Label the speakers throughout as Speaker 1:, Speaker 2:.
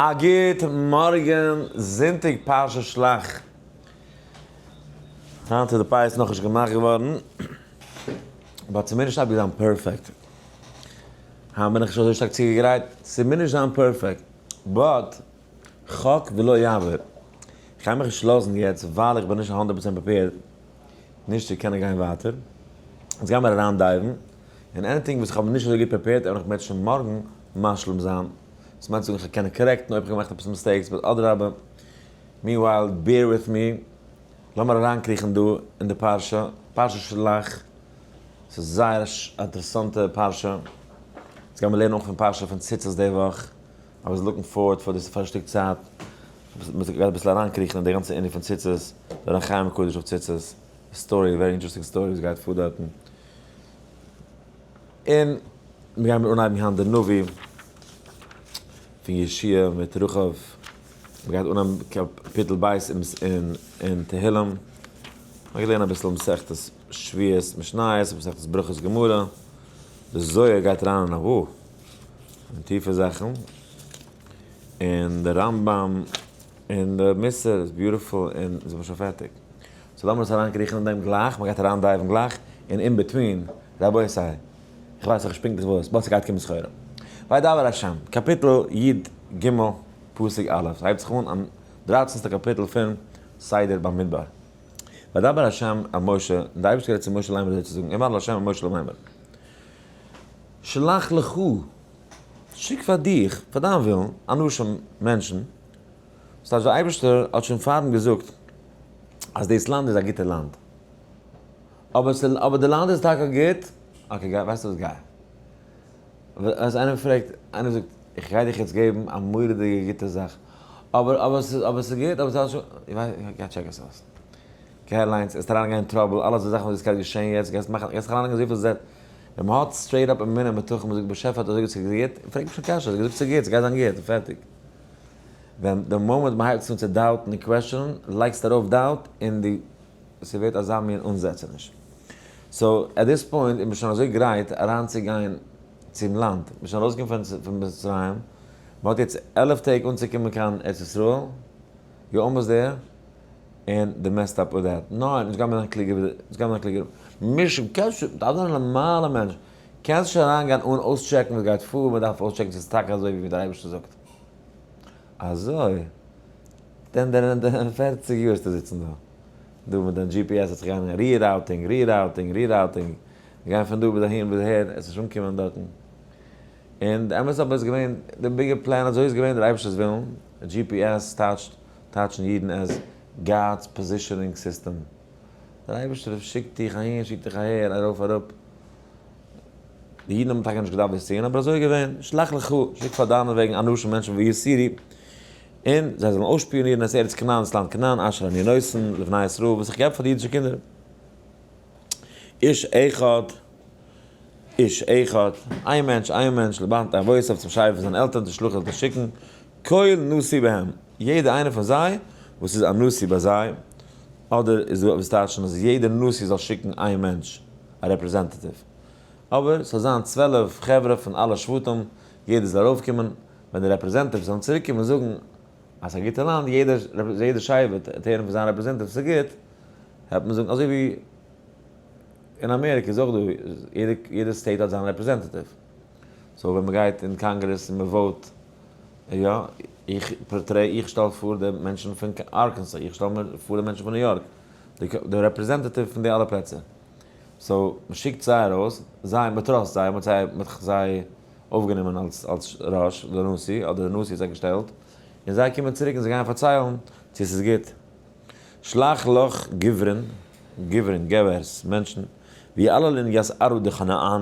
Speaker 1: א גוט מארגן, זונטאג פרשת שלח. היינט איז די פיאות נאכנישט געמאכט געווארן, but ס'מוז נישט אייביג זיין perfect. היינט בין איך נישט אזוי שטארק צוגעגרייט, ס'מוז נישט זיין perfect, but חוק ולא יעבור. איך גיי מיך נישט לאזן יעצט ווייל איך בין נישט 100% prepared נישט צו קענען גיין ווייטער. יעצט גיימיר אריין dive ן, און anything וואס איך האב נישט אזוי גוט prepared וועל איך בעזהשי"ת מארגן משלים זיין. דאס מיינט צו זאגן איך קען correct ן אויב איך האב געמאכט עפעס mistakes, but אדרבה, meanwhile bear with me, לאמיר אריינקריכן דא אין די פרשה, פרשת שלח, ס'איז זייער א אינטערעסאנטע פרשה, יעצט גיימיר לערנען אויך פון פרשה פון ציצית די וואך, I was looking forward for this פאר א שטיק צייט, מ'גייט אביסל אריינקריכן אין די גאנצע ענין פון ציצית, דער אור החיים הקדוש אויף ציצית, story, very interesting story וואס גייט פאר דארטן. און מיר גיימיר אנהייבן היינט די נביא פון יהושע מיט רחב, מען גייט אנהייבן קאפיטל ב' אין תהילים, מען גייט לערנען אביסל מסכת שבועות משניות, מסכת ברכות גמרא, די זוהר גייט אריין אין א וואו, אין טיפע זאכן, און די רמב"ם און די מוסר איז beautiful און זעמיר שוין פערטיג. so לאמיר אונז אריינקריכן אין דעם גלייך, מען גייט אריין dive ן גלייך, און in between, רבותי, איך ווייס נאך נישט פונקטליך וואס, but ס'גייט קומען סחורה. וידבר השם, קאפיטל י"ג פסוק א', ס'הייבט זיך אן א דרייצנסטע קאפיטל פון סדר במדבר. וידבר השם אל משה, און דער אייבערשטער רעדט צו משה לאמר אזוי צו זאגן, אמר להשם אל משה לאמר, שלח לך, שיק פאר דיך, פאר דיין ווילן, אנשים, מענטשן, ס'טייטש דער אייבערשטער האט שוין פארדעם געזאגט אז דאס לאנד איז א גוטע לאנד, אבער אבער די לאנד איז טאקע גוט, okay גיי, ווייסטו וואס גיי. אז איינער פרעגט, איינער זאגט איך גיי דיך יעצט געבן א מורא'דיגע גוטע זאך, אבער אבער ס'איז אבער ס'איז גוט, אבער ס'איז גיי check עס אויס. גיי אליינס, עסט אריינגיין אין trouble, אלע די זאכן וואס גייט געשען יעצט, גייסט מאכן, גייסט זיך אריינלייגן אזויפיל זעט. ווען מ'האט straight up אמונה און בטחון, מ'זאגט באשעפער האט אזוי געזאגט ס'איז גוט, פרעג נישט קיין קשיות, געזאגט ס'איז גוט, ס'גייט זיין גוט, און פערטיג. ווען די מאמענט מ'הייבט אן צו doubt ן און question ען, לייגסטו ארויף doubt און די ס'ווערט אזא מין אנזעצעניש. so at this point איז מען שוין אזוי גרייט אריינצוגיין צום לאנד, מ'איז שוין ארויסגעקומען פון מצרים, מ'האט יעצט 11 טעג אנצוקומען קיין ארץ ישראל, you almost there, און they messed up with that. ניין, אונז גיימיר זיין קלוגער ווי די, אונז גיימיר זיין קלוגער. מישן, קענסט נישט, מ'דארף זיין א נארמאלע מענטש, קענסט נישט אריינגיין אן אויסטשעקן וואס גייט פאר, מ'דארף אויסטשעקן צו ס'איז טאקע אזוי ווי דער אייבערשטער זאגט. אזוי? דען דען דען 40 יאר וועסטו זיצן דא. דא מיט דיין GPS האט זיך געגאנגען rerouting, rerouting, rerouting, גיין פון דא ביז אהין ביז אהער, עס איז נישט אנקומען דארטן. און די אמת אבער איז געווען, די bigger plan אזוי איז געווען דער אייבערשטער'ס ווילן, GPS טייטשט, טייטשן אידן as God's positioning system. דער אייבערשטער שיקט דיך אהין, שיקט דיך אהער, ארויף אראפ. די אידן האבן טאקע נישט געדארפט דאס טון, אבער אזוי איז געווען, שלח לך, שיק פאר דיינע וועגן אנשים מענטשן ויתורו, און זיי זאלן אויסשפיאנירן את ארץ כנען, דאס לאנד כנען, אשר אני נותן לבני ישראל, וואס איך געב פאר די אידישע קינדער. איש אחד, איש אחד, איין מענטש, איין מענטש, לבית אבותיו, צום שבט פון זיינע עלטערן, תשלחו זאלט איר שיקן, כל נשיא בהם, יעדער איינער פון זיי, וואס איז א נשיא ביי זיי, אדער איז דא עפעס טייטשן אז יעדער נשיא זאל שיקן איין מענטש, א representative. אבער ס'זאל זיין 12 חברה פון אלע שבטים, יעדער זאל ארויפקומען, ווען די representatives זאלן צוריקקומען און זאגן אז ס'איז א גוטע לאנד, יעדער יעדער שבט וועט הערן פון זיין representative ס'איז גוט, העט מען זאגן אזוי ווי אין אמעריקע איז אויך דא, יעדע יעדע state האט זיין representative, so ווען מ'גייט אין קאנגרעס און מ'וואוט, יא, איך portray, איך שטעל פאר די מענטשן פון ארקענסא, איך שטעל מיר פאר די מענטשן פון ניו יארק, די representative פון די אלע פלעצער. so מ'שיקט זיי ארויס, זיי, מ'טראסט זיי, מ'האט זיי, מ'האט זיי אויפגענומען אלס אלס ראש, דער נשיא, אדער דער נשיא האט זיי געשטעלט, און זיי קומען צוריק און זיי גייען פארציילן צו עס איז גוט. שלח לך גברין, גברין, געבערס, מענטשן, ויעללון יתרו דכנען,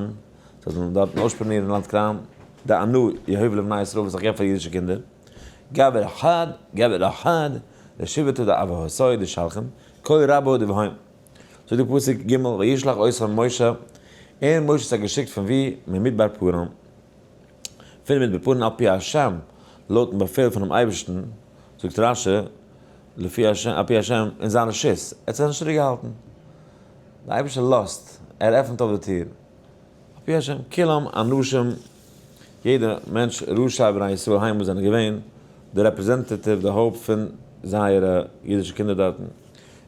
Speaker 1: זיי זאלן דארטן אויסשפיאנירן לאנד כנען, דאנא יהב לבני ישראל וואס איך געב פאר אידישע קינדער, גבר אחד, גבר אחד, לשבטא דאבהתוי תשלחון, כל רבא דבהם. זאגט די פסוק ג' וישלח אותם משה, און משה האט זיי געשיקט פון וואו? ממדבר פארן, פון מדבר פארן על פי השם, לויטן באפעל פונעם אייבערשטן, זאגט רש"י, לפי השם, על פי השם, אין זיין רשות, ער האט זיי נישט צוריק געהאלטן, דער אייבערשטער לאזט, ער עפנט אויף די טיר, על פי השם, כולם אנשים, יעדער מענטש, ראשי בני ישראל המה זענען געווען. די representative, די הויפט פון זייערע אידישע קינדער דארטן.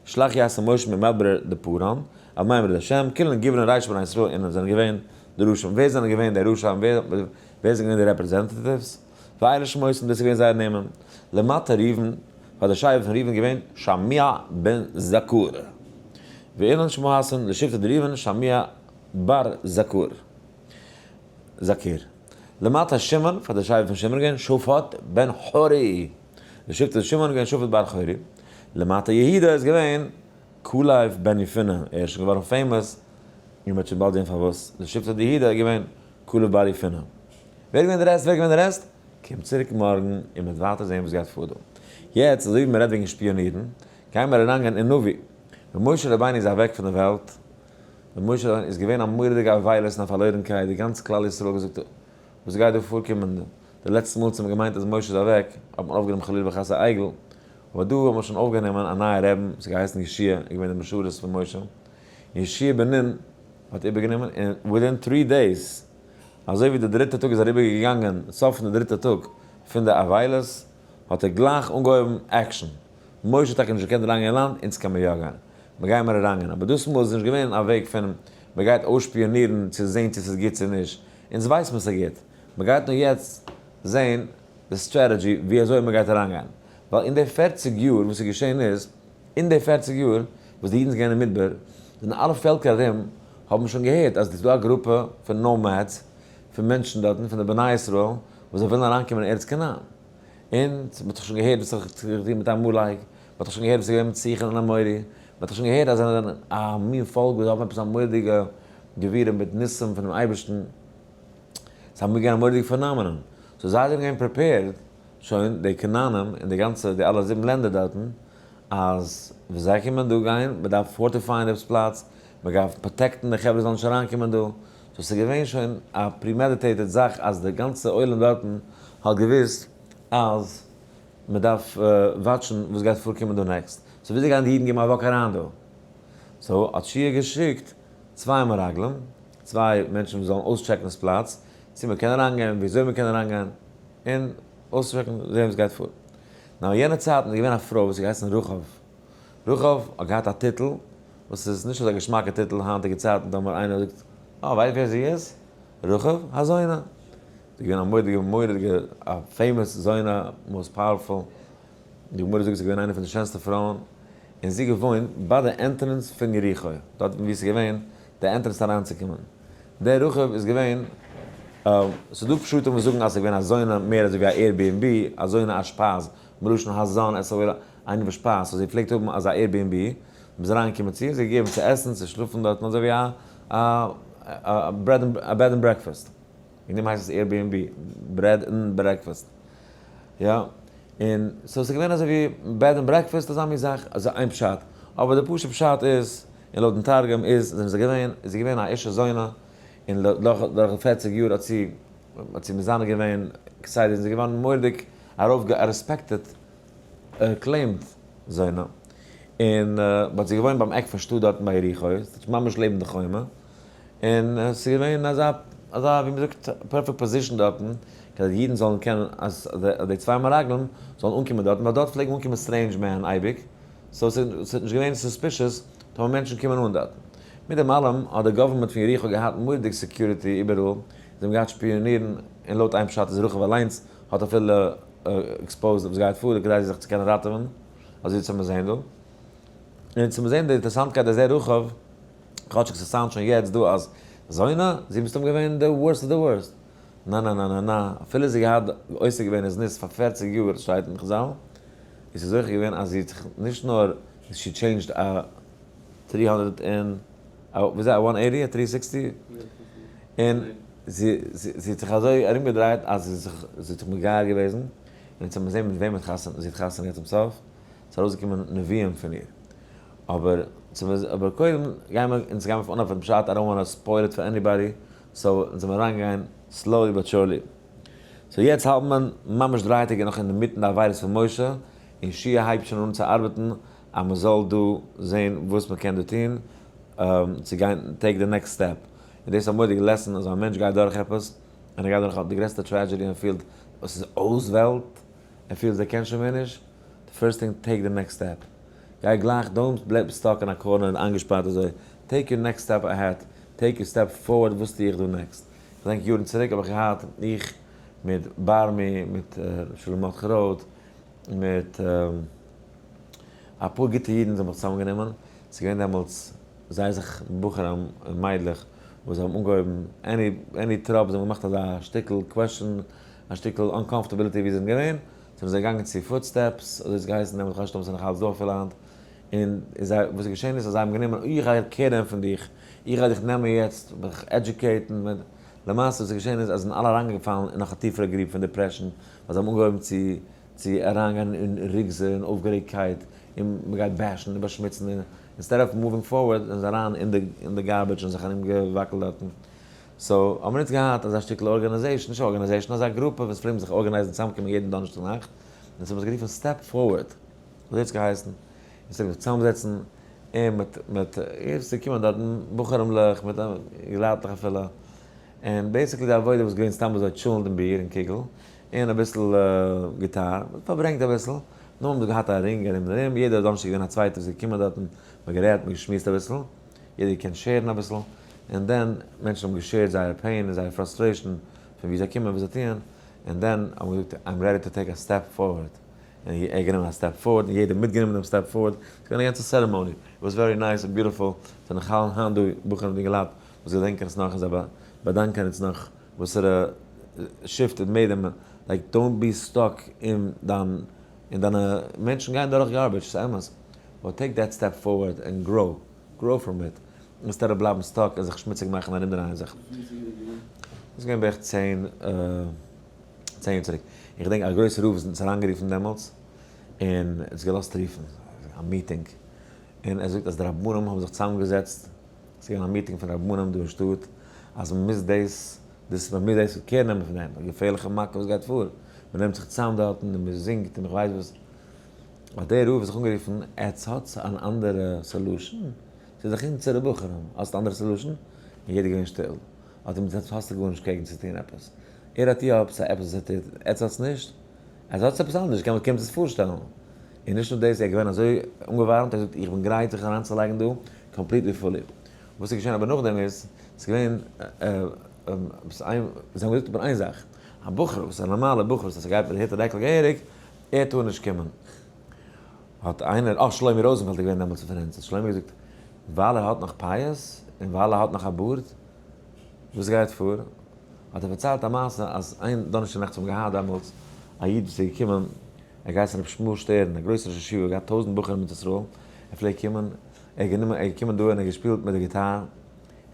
Speaker 1: שלח יעשה משה ממדבר דפארן, אל מימר השם, כולן גוברין רישי בני ישראל און זענען געווען די ראשים. ווער זענען געווען די ראשים? ווער זענען געווען די representatives? ואלה שמותם, דאס איז געווען זייער נעמען. למטה ראובן, פאר די שבט פון ראובן געווען שמוע בן זכור. ואילן שמהסן לשבטא דראובן שמוע בר זכור. זכור. למטה שמעון, פאר די שבט פון שמעון געווען שפט בן חורי. לשבטא דשמעון געווען שפט בר חורי. למטה יהודה איז געווען כלב בן יפונה, ער איז שוין געווארן famous, און מ'וועט שוין באלד זען פארוואס. לשבטא דיהודה איז געווען כלב בר יפונה. ווער איז געווען די rest? ווער איז געווען די rest? קום צוריק מארגן און מ'וועט ווייטער זען וואס גייט פאר דא. יעצט אזוי ווי מ'רעדט וועגן שפיאנירן, גייען מיר אריינגיין אין נביא. ווען משה רבינו איז אוועק פון די וועלט, ווען משה רבינו איז געווען א מורא'דיגע אבילות און א פארלוירנקייט, די גאנצע כלל ישראל האט געזאגט, וואס גייט דא פארקומען? די לעצטע מאל וואס מ'האט געמיינט אז משה איז אוועק, האט מען אויפגענומען חלילה וחס א עגל, אבער דא האט מען שוין אויפגענומען א נייע רעבן, וואס האט געהייסן יהושע, איז געווען דער משרת פון משה, יהושע בן נון האט איבערגענומען, און within three days, אזוי ווי די דריטע טאג איז אריבער געגאנגען, סוף פון די דריטע טאג פון די אבילות, האט ער גלייך אנגעהויבן action, משה האט טאקע נישט געקענט אריינגיין אין לאנד, אונז קען מיר יא גיין, מיר גייען מיר אריינגיין, אבער דאס מאל איז נישט געווען א וועג פון מען גייט אויסשפיאנירן צו זען צו ס'איז גוט צו נישט, אונז ווייסט מען ס'איז גוט, מען גייט נאר יעצט זען די strategy ווי אזוי מען גייט אריינגיין, ווייל אין די פערציג יאר וואס איז געשען איז, אין די פערציג יאר וואס די אידן זענען געווען אין מדבר, זענען אלע פעלקער ארום האבן שוין געהערט אז ס'איז דא א גרופע פון nomads, פון מענטשן דארטן, פון די בני ישראל, וואס זיי ווילן אריינקומען אין ארץ כנען. און מ'האט דאך שוין געהערט וואס האט זיך געטון מיט עמלק, מ'האט דאך שוין געהערט וואס איז געווען מיט סיחון און אמורי, מ'האט דאך שוין געהערט אז זיי זענען א מין פאלק וואס האבן עפעס א מורא'דיגע גבורה מיט ניסים פונעם אייבערשטן, ס'איז אמאל געווען א מורא'דיגע phenomenon, so זיי זענען געווען prepared שוין די כנענים און די גאנצע די אלע זיבן לענדער דארטן, אז ווען זיי קומען דא גיין, מען דארף fortify ען דאס פלאץ, מען דארף protect ן די חברה זאלן נישט אריינקומען דא, so ס'איז געווען שוין א premeditated זאך אז די גאנצע עולם דארטן האט געוואוסט אז מען דארף watch ן וואס גייט פארקומען דא next, so וויאזוי גייען די אידן געבן א walk אריין דא? so האט יהושע געשיקט צוויי מרגלים, צוויי מענטשן וואס זאלן אויסטשעקן דאס פלאץ, צו מען קען אריינגיין, וויאזוי מען קען אריינגיין, און אויסטשעקן זען וואס גייט פאר. נאר אין יענע צייטן איז געווען א פרוי וואס האט געהייסן רחב. רחב האט געהאט א טיטל, וואס איז נישט אזא געשמאקע טיטל היינטיגע צייטן, טאמער איינער זאגט, אה, ווייסט ווער זי איז? רחב הזונה. זי איז געווען א מורא'דיגע מורא'דיגע א famous זונה, most powerful. די גמרא זאגט זי איז געווען איינע פון די שענסטע פרויען, און זי געוואוינט ביי די entrance פון יריחו, דארט וואו עס איז געווען די entrance אריינצוקומען. דער רחב איז געווען, ס'איז דא פשטים וואס זאגן אז ס'איז געווען א זונה מער אזוי ווי א Airbnb, א זונה א שפייז, מלשון הזן את העולם, איינער וואס שפייזט, so זי פלעגט האבן אזא Airbnb, מ'איז אריינגעקומען צו איר, זי האט געגעבן צו עסן, צו שלאפן דארטן, אזוי ווי א bed and breakfast, וועגן דעם הייסט עס Airbnb, bread and breakfast, יא, און so ס'איז געווען אזוי ווי bed and breakfast אזא מין זאך, אזוי איין פשט, אבער די פשוט פשט איז, און לויטן תרגום איז זענען זיי געווען, איז זי געווען א אישה זונה, און דורך די פערציג יאר האט זי, האט זי מזנה געווען כסדר, איז זי געווארן מורא'דיג ארויף א respected acclaimed זונה, און האט זי געוואוינט ביים עק פון שטאט דארטן ביי יריחו, ממש לעבן די חומה, און עס איז געווען אזא אזא ווי מען זאגט perfect position דארטן, כדי די אידן זאלן קענען אז די צוויי מרגלים זאלן אנקומען דארטן, ווייל דארט פלעגן אנקומען strange men אייביג, so ס'איז נישט געווען suspicious טאמער מענטשן קומען אן דארטן. מיט דעם אלעם האט די government פון יריחו געהאט מורא'דיג security איבעראל, זיי האבן געהאט שפיאנירן, און לויט איין פשט איז רחב אליינס האט אפילו exposed וואס גייט פאר כדי זיך צו קענען ראטעווען, אזוי צו מיר זעהן דא. און צו מיר זעהן די אינטערעסאנטקייט אז דער רחב, כאטשיג ס' sound שוין יעצט דא אז זונה, זי איז מסתם געווען די worst of the worst. נא נא נא נא נא, אפילו זי געהאט עוסק געווען אין זנות פאר פערציג יאר שטייט אין חזל, איז זי זוכה געווען אז זי האט זיך נישט נאר she changed א three hundred and א ווי א one eighty א three sixty, און זי זי האט זיך אזוי ארומגעדרייט אז זי זיך זי האט זיך מגייר געוועזן, און יעצט האט מען געזען מיט וועם האט חתונה זי האט חתונה געהאט צום סוף, ס'איז ארויסגעקומען נביאים פון איר. אבער אבער קודם גייען מיר אונז גיימיר פון אנהייב פון פשט, I don't wanna spoil it for anybody, so אונז זעמיר אריינגעגיין slowly but surely. so יעצט האלט מען ממש דריי טעג נאך אינמיטן די עבירות פון משה, און יהושע הייבט שוין אן צו ארבעטן אז מען זאל דא זען וואס מען קען דא טון צו גיין take the next step. און דאס איז א מורא'דיגע lesson אז א מענטש גייט דורך עפעס, און ער גייט דורך די גרעסטע tragedy און פילט עס איז אויס וועלט. ער פילט אז ער קען שוין מער נישט, די first thing take the next step, גיי גלייך, don't בלייב stuck אין א corner און איינגעשפארט אזוי, take your next step ahead, take your step forward, וואס טו איך דא next? כ'דענק יארן צוריק האב איך געהאט, איך מיט בארמי, מיט שלום מרדכי ראטה, מיט אפאר גוטע אידן זיי האבן זיך צוזאמגענומען, ס'איז געווען דעמאלטס זייער סאך בחורים און מיידלעך וואס האבן אנגעהויבן any any טראפ, זיי האבן געמאכט אזא שטיקל question, א שטיקל uncomfortability ווי זיי זענען געווען, זענען זיי געגאנגען צו Footsteps, אזוי איז געהייסן דעמאלטס, כ'ווייס נישט אויב ס'איז נאך אלץ דא אפילו היינט, און זיי, וואס איז געשען איז אז זיי האבן גענומען, איך גיי care נעמען פון דיך, איך גיי דיך נעמען יעצט, מיך educate ן, למעשה וואס איז געשען איז אז זיי זענען אלע אריינגעפאלן אין נאך א טיפערע גריב פון depression, ווייל זיי האבן אנגעהויבן צו צו אריינגיין אין רוגזה און אויפגערעגטקייט, און מ'גייט bash ן און באשמוצן, און instead of moving forward זענען זיי אריין אין די אין די garbage און זיך ארומגעוואקלט דארטן. so האבן מיר אונז געהאט אזא שטיקל organization, נישט organization, אזא גרופע וואס פלעגן זיך organize ן צוזאמקומען יעדן דאנערשטאג נאכט, און עס האט זיך גערופן Step Forward, אזוי האט עס געהייסן, און ס'פלעגט זיך צוזאמזעצן, און מיט מיט עס איז געקומען דארטן בחורים'לעך מיט אינגעלייטלעך אפילו, און basically די עבודה וואס געווען סתם אזוי טשולענט און ביר און קוגל, און אביסל גיטאר, מ'האט פארברענגט אביסל, נאר מ'האט געהאט א רינג ארום און ארום, יעדע דאנערשטאג איז געווען א צווייטער וואס איז געקומען דארטן, מ'האט גערעדט, מ'האט געשמועסט אביסל, יעדער געקענט share ן אביסל, און then מענטשן האבן גע share ט זייער pain און זייער frustration פון ווי זיי קומען וואס זיי טוען, און then האבן געזאגט I'm ready to take a step forward, און ער האט גענומען א step forward און יעדער מיטגענומען דעם step forward, ס'איז געווען א גאנצע ceremony, it was very nice און beautiful, ס'זענען נאך היינט דא בחורים און אינגעלייט וואס געדענקען עס נאך און זיי באדאנקען אונז נאך וואסערע shift it made them, like don't be stuck אין דיין אין דיינע מענטשן גייען דורך garbage, ס'איז אמת, but take that step forward and grow, grow from it, instead of בלייבן stuck און זיך שמוציג מאכן און ארומדרייען זיך. דאס איז געווען בערך 10 10 יאר צוריק. איך געדענק א גרויסע רב האט אונז אריינגערופן דעמאלטס, און אונז געלאזט רופן א meeting, און ער זאגט אז די רבנים האבן זיך צוזאמגעזעצט, ס'איז געווען א meeting פון רבנים דא אין שטאט, אז מען מוז דאס, דאס, מען מוז דאס care נעמען פון דעם, א געפערליכע מכה וואס גייט פאר, מען נעמט זיך צוזאם דארטן און מען זינגט און איך ווייס וואס. האט דער רב זיך אנגערופן, עטס האטס אן אנדערע solution? ס'איז דאך אונזערע בחורים, האסט אנדערע solution? און יעדער געווען שטיל. האט אים געזאגט, האסטו גארנישט קעגן צו טון עפעס. ער האט יא עפעס א עפעס וואס ער טוט, עטס האטס נישט? עטס האטס עפעס אנדערש, קען מען עס פארשטעלן. און נישט נאר דאס, ער איז געווען אזוי אנגעווארעמט, ער זאגט, איך בין גרייט זיך אריינצולייגן דא, completely fully. וואס איז געשען אבער נאכדעם איז, ס'איז געווען עפעס איין, זיי האבן געזאגט אבער איין זאך, א בחור וואס איז א נארמאלער בחור וואס גייט מיט די היט און רעקל געהעריג, ער טאר נישט קומען. האט איינער, אה שלומי ראזענפעלד איז געווען דעמאלטס פון אונז, האט שלומי געזאגט, ווייל ער האט נאך פאות, און ווייל ער האט נאך א בארד, וואס גייט פאר? האט ער פארציילט א מעשה אז איין דאנערשטאג נאכט האבן געהאט דעמאלטס א איד וואס איז געקומען, ער האט געהייסן רבי שמואל שטערן, א גרויסער ראש ישיבה, געהאט 1000 בחורים אין ארץ ישראל, ער פלעגט קומען, ער האט גענומען, ער איז געקומען דא און ער האט געשפילט מיט די גיטאר,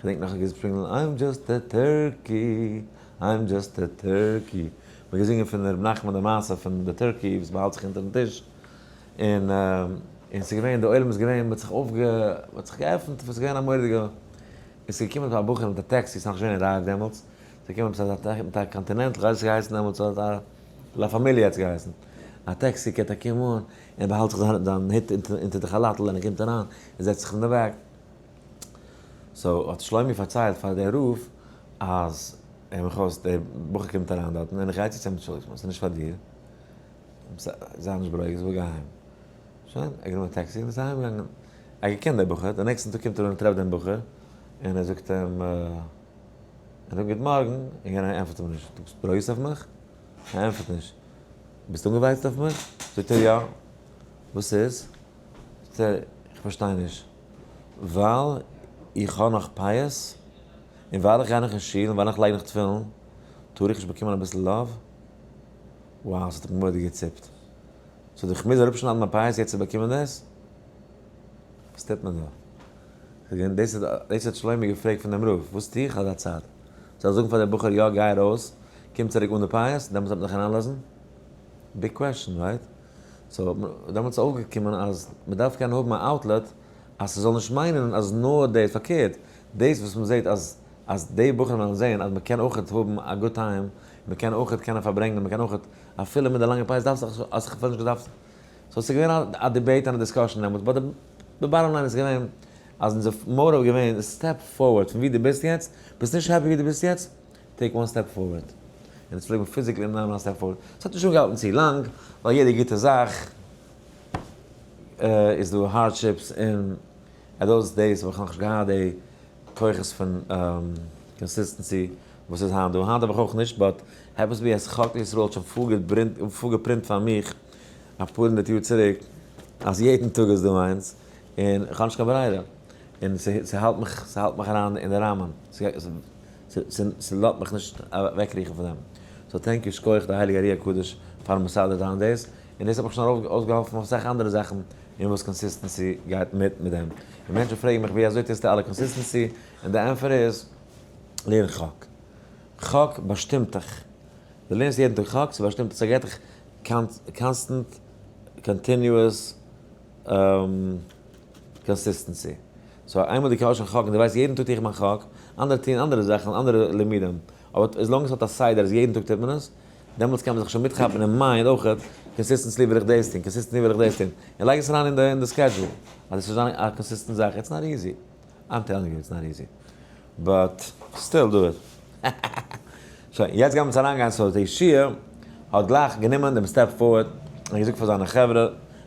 Speaker 1: כ'געדענק נאך ער האט געשפילט I'm just a turkey, I'm just a turkey, מ'האט געזינגען פון ר' נחמן די מעשה פון די turkey וואס באהאלט זיך אונטערן טיש, און און ס'איז געווען, די עולם איז געווען, מ'האט זיך אויפגע, מ'האט זיך געעפנט, ס'איז געווען א מורא'דיגע, און ס'איז געקומען א בחור מיט א טעקסי, ס'איז נאכנישט געווען אין רייוו דעמאלטס, ס'איז געקומען עפעס אזא מיט א קאנטינענטל, כ'ווייס נישט ווי ס'האט געהייסן דעמאלטס, אזא לה פאמיליע האט עס געהייסן, א טעקסי געט א קום אן, און ער באהאלט זיך זיין הוט אונטער די כאלאטל, און ער קומט אריין, און זעצט זיך אין די back. so האט שלומי פארציילט פאר דער רב אז הער מיך אויס, דער בחור קומט אריין דארטן און איך גיי צו צו אים, אנטשולדיגט מיר, ס'איז נישט פאר דיר, זיי נישט ברוגז, וויל גיין אהיים. שוין, ער האט גענומען א טעקסי און איז אהיים געגאנגען. ער האט געקענט דער בחור, די נעקסטן טאג קומט ער אן און טרעפט דעם בחור, און ער זאגט אים, ער זאגט גוט מארגן, און יענער ענטפערט אים נישט, דו ביסט ברוגז אויף מיך? ער ענטפערט נישט. ביסט אנגעווייטאגט אויף מיך? זאגט ער יא. וואס איז? זאגט ער, איך פארשטיי נישט, ווייל איך האב נאך פאות, און ווייל איך גיי נאך אין שול, און ווייל איך לייג נאך תפילין, טאר איך נישט באקומען אביסל love? Wow, ס'האט מיך מורא'דיג געציפט. so איך מוז אראפשניידן מיין פאות יעצט צו באקומען דאס? וואס טוט מען דא? דאס דאס האט שלומי געפרעגט פון דעם רב, וואס טו איך אזא צייט? זאל איך זאגן פאר דער בחור יא גיי ארויס, קום צוריק אן די פאות, דעמאלטס וועט מען דיך אריינלאזן? Big question, right? So דעמאלטס איז אויפגעקומען אז מען דארף קענען האבן א outlet אז ס'זאל נישט מיינען אז נאר דאס, פארקערט, דאס וואס מען זעט אז אז די בחורים וועלן זען אז מען קען אויכעט האבן א good time, מען קען אויכעט קענען פארברענגען, מען קען אויכעט אפילו מיט די לאנגע פאות דארפסט זיך האסט זיך אפילו נישט געדארפט, so ס'איז געווען א debate און א discussion דעמאלטס, but די bottom line איז געווען אז אונזער motto איז געווען step forward פון ווי דו ביסט יעצט, ביסט נישט happy ווי דו ביסט יעצט, take one step forward. און עס פלעגט מיר physically נעמען א step forward. ס'האט נישט אנגעהאלטן צו לאנג, ווייל יעדע גוטע זאך איז דא hardships, און at those days האב איך נאכנישט געהאט די כוחות פון consistency וואס איז היינט דא. היינט האב איך אויך נישט, but happens to be אז חק לישראל האט שוין פארגעפרינט פאר מיך אפאר הונדערט יאר צוריק אז יעדן טאג איז דא איינס, און איך האב נישט קיין ברירה, און ס'האלט מיך, ס'האלט מיך אריין אין די ראמען, ס'לאזט מיך נישט אוועקקריכן פון דעם. so thank you, שכוח די הייליגע ארי הקדוש פארן מסדר זיין דאס, און דאס האט מיך שוין אויסגעהאלפן אויף אסאך אנדערע זאכן אין וואס consistency גייט מיט מיט דעם. און מענטשן פרעגן מיך ווי אזוי טוסטו אלע consistency, און די ענטפער איז, לערן חק. חק באשטימט דיך. דו לערנסט יעדן טאג חק, ס'באשטימט דיך, ס'געט דיך constant, continuous consistency. so איינמאל דו קענסט שוין חק און דו ווייסט יעדן טאג טו איך מיין חק, אנדערע טוען אנדערע זאכן, אנדערע לימודים, אבער as long עס האט א סדר אז יעדן טאג טוט מען עס, דעמאלטס קען מען זיך שוין מיטכאפן אין mind אויכעט, consistently וויל איך דאס טון, consistently וויל איך דאס טון, און לייג עס אריין אין די schedule, אז עס זאל זיין א consistent זאך, it's not easy, I'm telling you it's not easy, but still do it. שוין, יעצט גיימיר אונז אריינגיין, so די יהושע האט גלייך גענומען דעם step forward און געזאגט פאר זיינע חברה,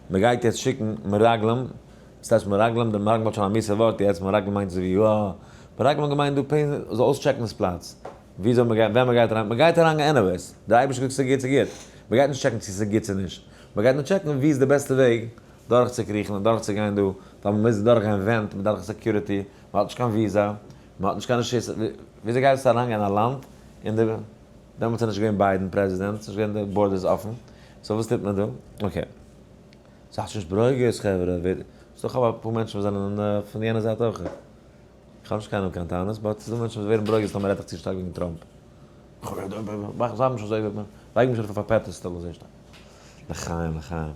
Speaker 1: מען גייט יעצט שיקן מרגלים, וואס טייטש מרגלים? די מרגלים האט שוין א מיאוסע ווארט יעצט, מרגלים מיינט אזוי ווי יא, מרגלים האט געמיינט דא פעין, זאל אויסטשעקן דאס פלאץ, וויאזוי מען גייט, ווען מען גייט אריין, מען גייט אריין anyways, דער אייבערשטער זאגט ס'איז גוט, ס'איז גוט, מען גייט נישט טשעקן צו ס'איז גוט צו נישט, מען גייט נאר טשעקן ווי איז די בעסטע וועג דורכצוקריכן און דורכצוגיין דא, ווייל מען מוז דורכגיין ווענט, מען דארף security, מען האט נישט קיין וויזא, מען האט נישט קיין רשות, וויאזוי גייסטו אריינגיין אין א לאנד אין די, דעמאלטס איז נישט געווען ביידען פרעזידענט, ס'איז נישט געווען די borders אפן, so וואס טוט מען דא? okay. זייטס נישט ברוגז חברה, ווער, ס'דא כ'האב אפאר מענטשן וואס זענען פון יענע זייט אויך, כ'האב נישט קיינעם קיין טענות, but ס'דא מענטשן וואס ווערן ברוגז טאמער רעדט איך צו שטארק וועגן טראמפ. זיי נישט אזוי, לייג מיך נישט ארויף אויף א pedestal אזוי שטארק. לחיים לחיים.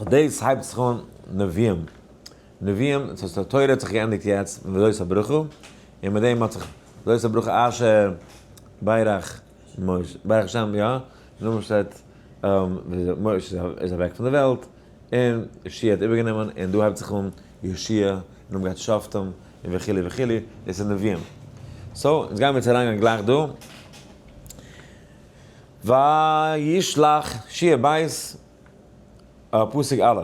Speaker 1: דאס הייבט זיך אן נביאים. נביאים, ס'הייסט די תורה האט זיך געענדיגט יעצט מיט וזאת הברכה, און מיט דעם האט זיך וזאת הברכה אשר ברך משה, ברך השם יא, נאכדעם שטייט משה איז אוועק פון די וועלט, און יהושע האט איבערגענומען, און דא הייבט זיך אן יהושע, און נאכדעם גייט שופטים, און וכו' וכו', דאס איז נביאים. so, אונז גיימיר יעצט אריינגיין גלייך דא. וישלח שיע בית, פסוק א',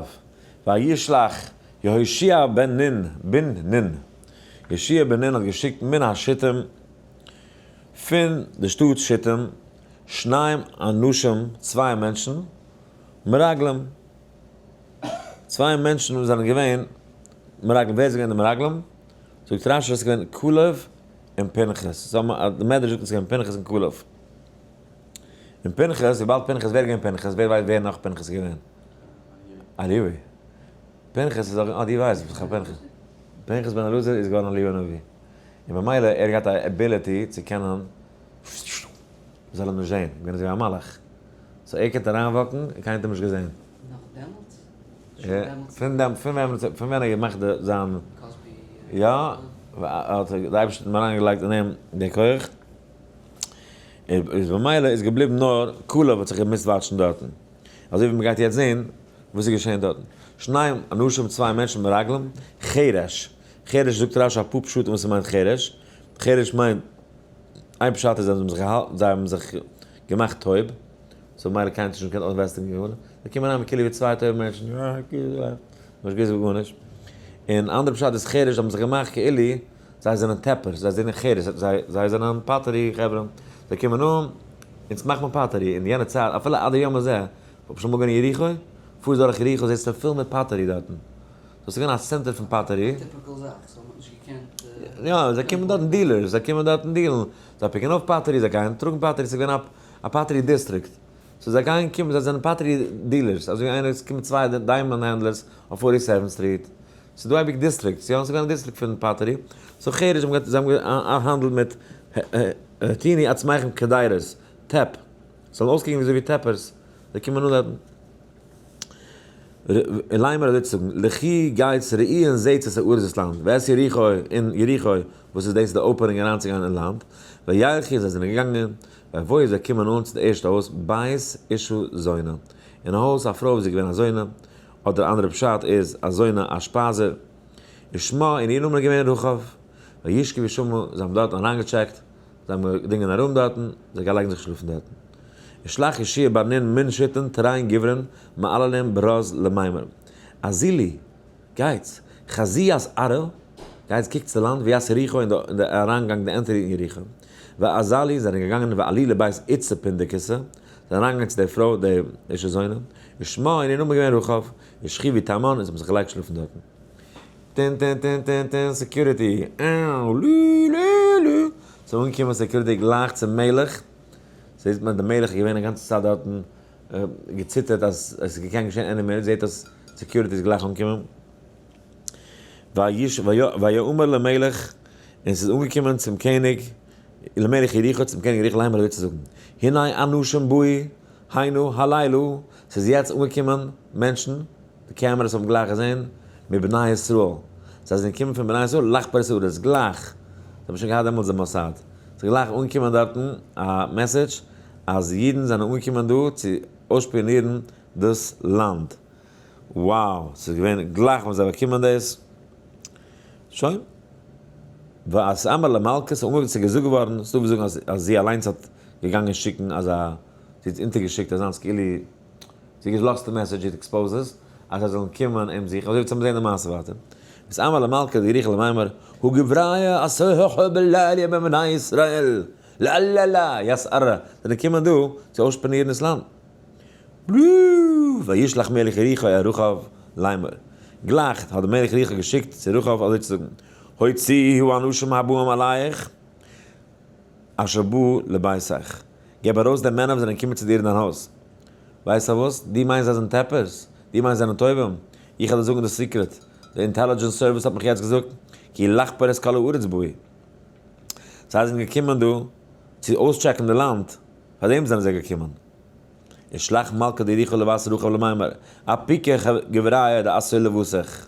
Speaker 1: וישלח יהושע בן נון, בן נון, יהושע בן נון האט געשיקט מן השיטים, פון די שטאט שיטים, שניים אנשים, צוויי מענטשן, מרגלים, צוויי מענטשן וואס זענען געווען מרגלים, ווער איז געווען די מרגלים? זאגט רשי עס איז געווען כלב און פנחס, די מדרש זאגט עס איז געווען פנחס און כלב. און פנחס, וויבאלד פנחס, ווער איז געווען פנחס? ווער ווייסט ווער נאך פנחס איז געווען? אליהו. פנחס איז אויך, אה דו ווייסט, ביסט דאך א פנחס. פנחס בן אלעזר איז געווארן אליהו הנביא. און במילא ער האט געהאט א ability צו קענען מ'זאל אים נישט זען, געווען אזוי ווי א מלאך. so ער קען אריינוואקן און קיינער האט אים נישט געזען.
Speaker 2: נאך דעמאלטס?
Speaker 1: פון דעם, פון ווען, פון ווען ער האט געמאכט די זיין, יא, האט די אייבערשטער אים אריינגעלייגט אין אים די כח. איז במילא איז געבליבן נאר כלב האט זיך געמוזט וואטשן דארטן. אזוי ווי מ'גייט יעצט זען וואס איז געשען דארטן. שניים אנשים צוויי מענטשן מרגלים, חרש. חרש זאגט רשי אפאר פשטים וואס ס'מיינט חרש. חרש מיינט, איין פשט איז אז זיי האבן זיך געהאלטן, זיי האבן זיך געמאכט טויב. so ממילא קיינער האט נישט געקענט אויסוועסטן גארנישט. זיי קומען אריין כאילו ווי צוויי טויבע מענטשן, נישט געזאגט גארנישט. און אנדערע פשט איז חרש, זיי האבן זיך געמאכט כאילו זיי זענען טעפערס, זיי זענען חרש, זיי זענען pottery חברה, זיי קומען אן, אונז מאכט מען pottery, אין יענע צייט, אפילו עד היום הזה, האב שוין אמאל געווען אין יריחו, פארסט דורך יריחו זעסטו פול מיט pottery דארטן, סאו ס'איז געווען א center פון pottery.
Speaker 2: typical זאך, so מ'האט נישט געקענט.
Speaker 1: יא, זיי קומען דארטן dealers, זיי קומען דארטן דיעלן, זיי פיקן אויף pottery, זיי גייען טראגן pottery, ס'איז געווען א pottery district, so זיי גייען קומען, זיי זענען pottery dealers, אזוי ווי איינער, עס קומען צוויי diamond handlers אויף 47 Street, ס'איז דא אייביג districts, יא, ס'איז געווען א דיסטריקט פון pottery, so חרש האבן זיי האבן געהאנדלט מיט התינו עצמכם קדירות, טעפ, ס'זאל אויסקוקן ווי אזוי ווי טעפערס, זיי קומען אן דארטן. לאמר אזוי צו זאגן, לכו גייטס ראו און זעטס את הארץ דאס לאנד, ואת יריחו און יריחו, וואס איז דאס די opening אריינצוגיין אין לאנד, וילכו זיי זענען געגאנגען, ויבואו זיי קומען אן צו די ערשטע הויז, בית אשה זונה, אין א הויז א פרוי וואס איז געווען א זונה, אדער אנדערע פשט איז א זונה א שפייזער, ושמה און איר נאמען איז געווען רחב, וישכבו שמה, זיי האבן דארט אריינגעטשעקט, זיי זיי האבן געדינגען א room דארטן, זיי גייען לייגן זיך שלאפן דארטן. ושלח יהושע בר נון מן שיטים תרין גוברין מעללים ברז למימר. אזילו, גייטס, חזו את ארעא, גייטס קוקטס די לאנד, וית יריחו און די אריינגאנג די entry אין יריחו. ואזלו זענען געגאנגען ועלו לבית איתתא פונדקתא, זענען אריינגעגאנגען צו די פרוי די אשה זונה, ושמה און איר נאמען געווען רחב, ושכיבו תמן און זיי האבן זיך געלייגט שלאפן דארטן. טין טין טין טין טין security, אאו לי לי לי, ס'איז אנגעקומען security גלייך צום מלך, זעהט מען די מלך איז געווען א גאנצע צייט דארטן, געציטערט אז עס קען געשען any minute, זעהט אז security איז גלייך אנגעקומען. ויאמר למלך, און ס'איז אנגעקומען צום קעניג, למלך יריחו, צום קעניג יריחו לאמר אזוי צו זאגן, הנה אנשים באו הנה הלילה, ס'איז יעצט אנגעקומען מענטשן, די cameras האבן גלייך געזען, מבני ישראל, זיי זענען געקומען פון בני ישראל, לחפור את הארץ, גלייך, זיי האבן שוין געהאט דעמאלטס די מוסד, ס'איז גלייך אנגעקומען דארטן א message אז אידן זענען אנגעקומען דא צו אויסשפיאנירן דאס לאנד. wow, ס'איז געווען גלייך ווען זיי באקומען דאס. שוין. ויתאמר למלכה, ס'איז אנגעהויבן, ס'איז געזאגט געווארן, ס'דא וואס זאגן אז אז זי אליינס האט געגאנגען שיקן אזא, זי האט אונטערגעשיקט אזאנס כאילו, זי האט געלאזט די message, זי האט exposed עס, אז זיי זאלן קומען אים זוכן, אזוי ווי צו זען די מעשה ווייטער. ויתאמר למלכה יריחו לאמר, הא גבריא אתו בלילה מבני ישראל, לאללה את ארעא, זענען געקומען דא צו אויסשפיאנירן דאס לאנד. וישלח מלך יריחו אל רחב לאמר. גלייך האט דער מלך יריחו געשיקט צו רחב אזוי צו זאגן, הוציאי האנשים הבאים אלייך אשר באו לביתך. געב ארויס די מענער וואס זענען געקומען צו דיר אין דיין הויז. ווייסט פארוואס? דו מיינסט זיי זענען טעפערס? דו מיינסט זיי זענען טובים? איך וועל דיר זאגן די secret. די intelligence service האט מיך יעצט געזאגט, כי לחפור את כל הארץ באו. זיי זענען געקומען דא צו אויסטשעקן די לאנד, פאר דעם זענען זיי געקומען. ושלח מלכה דיריחו לבת רחב למימר, אפיקי גבריא דאתו לבתך.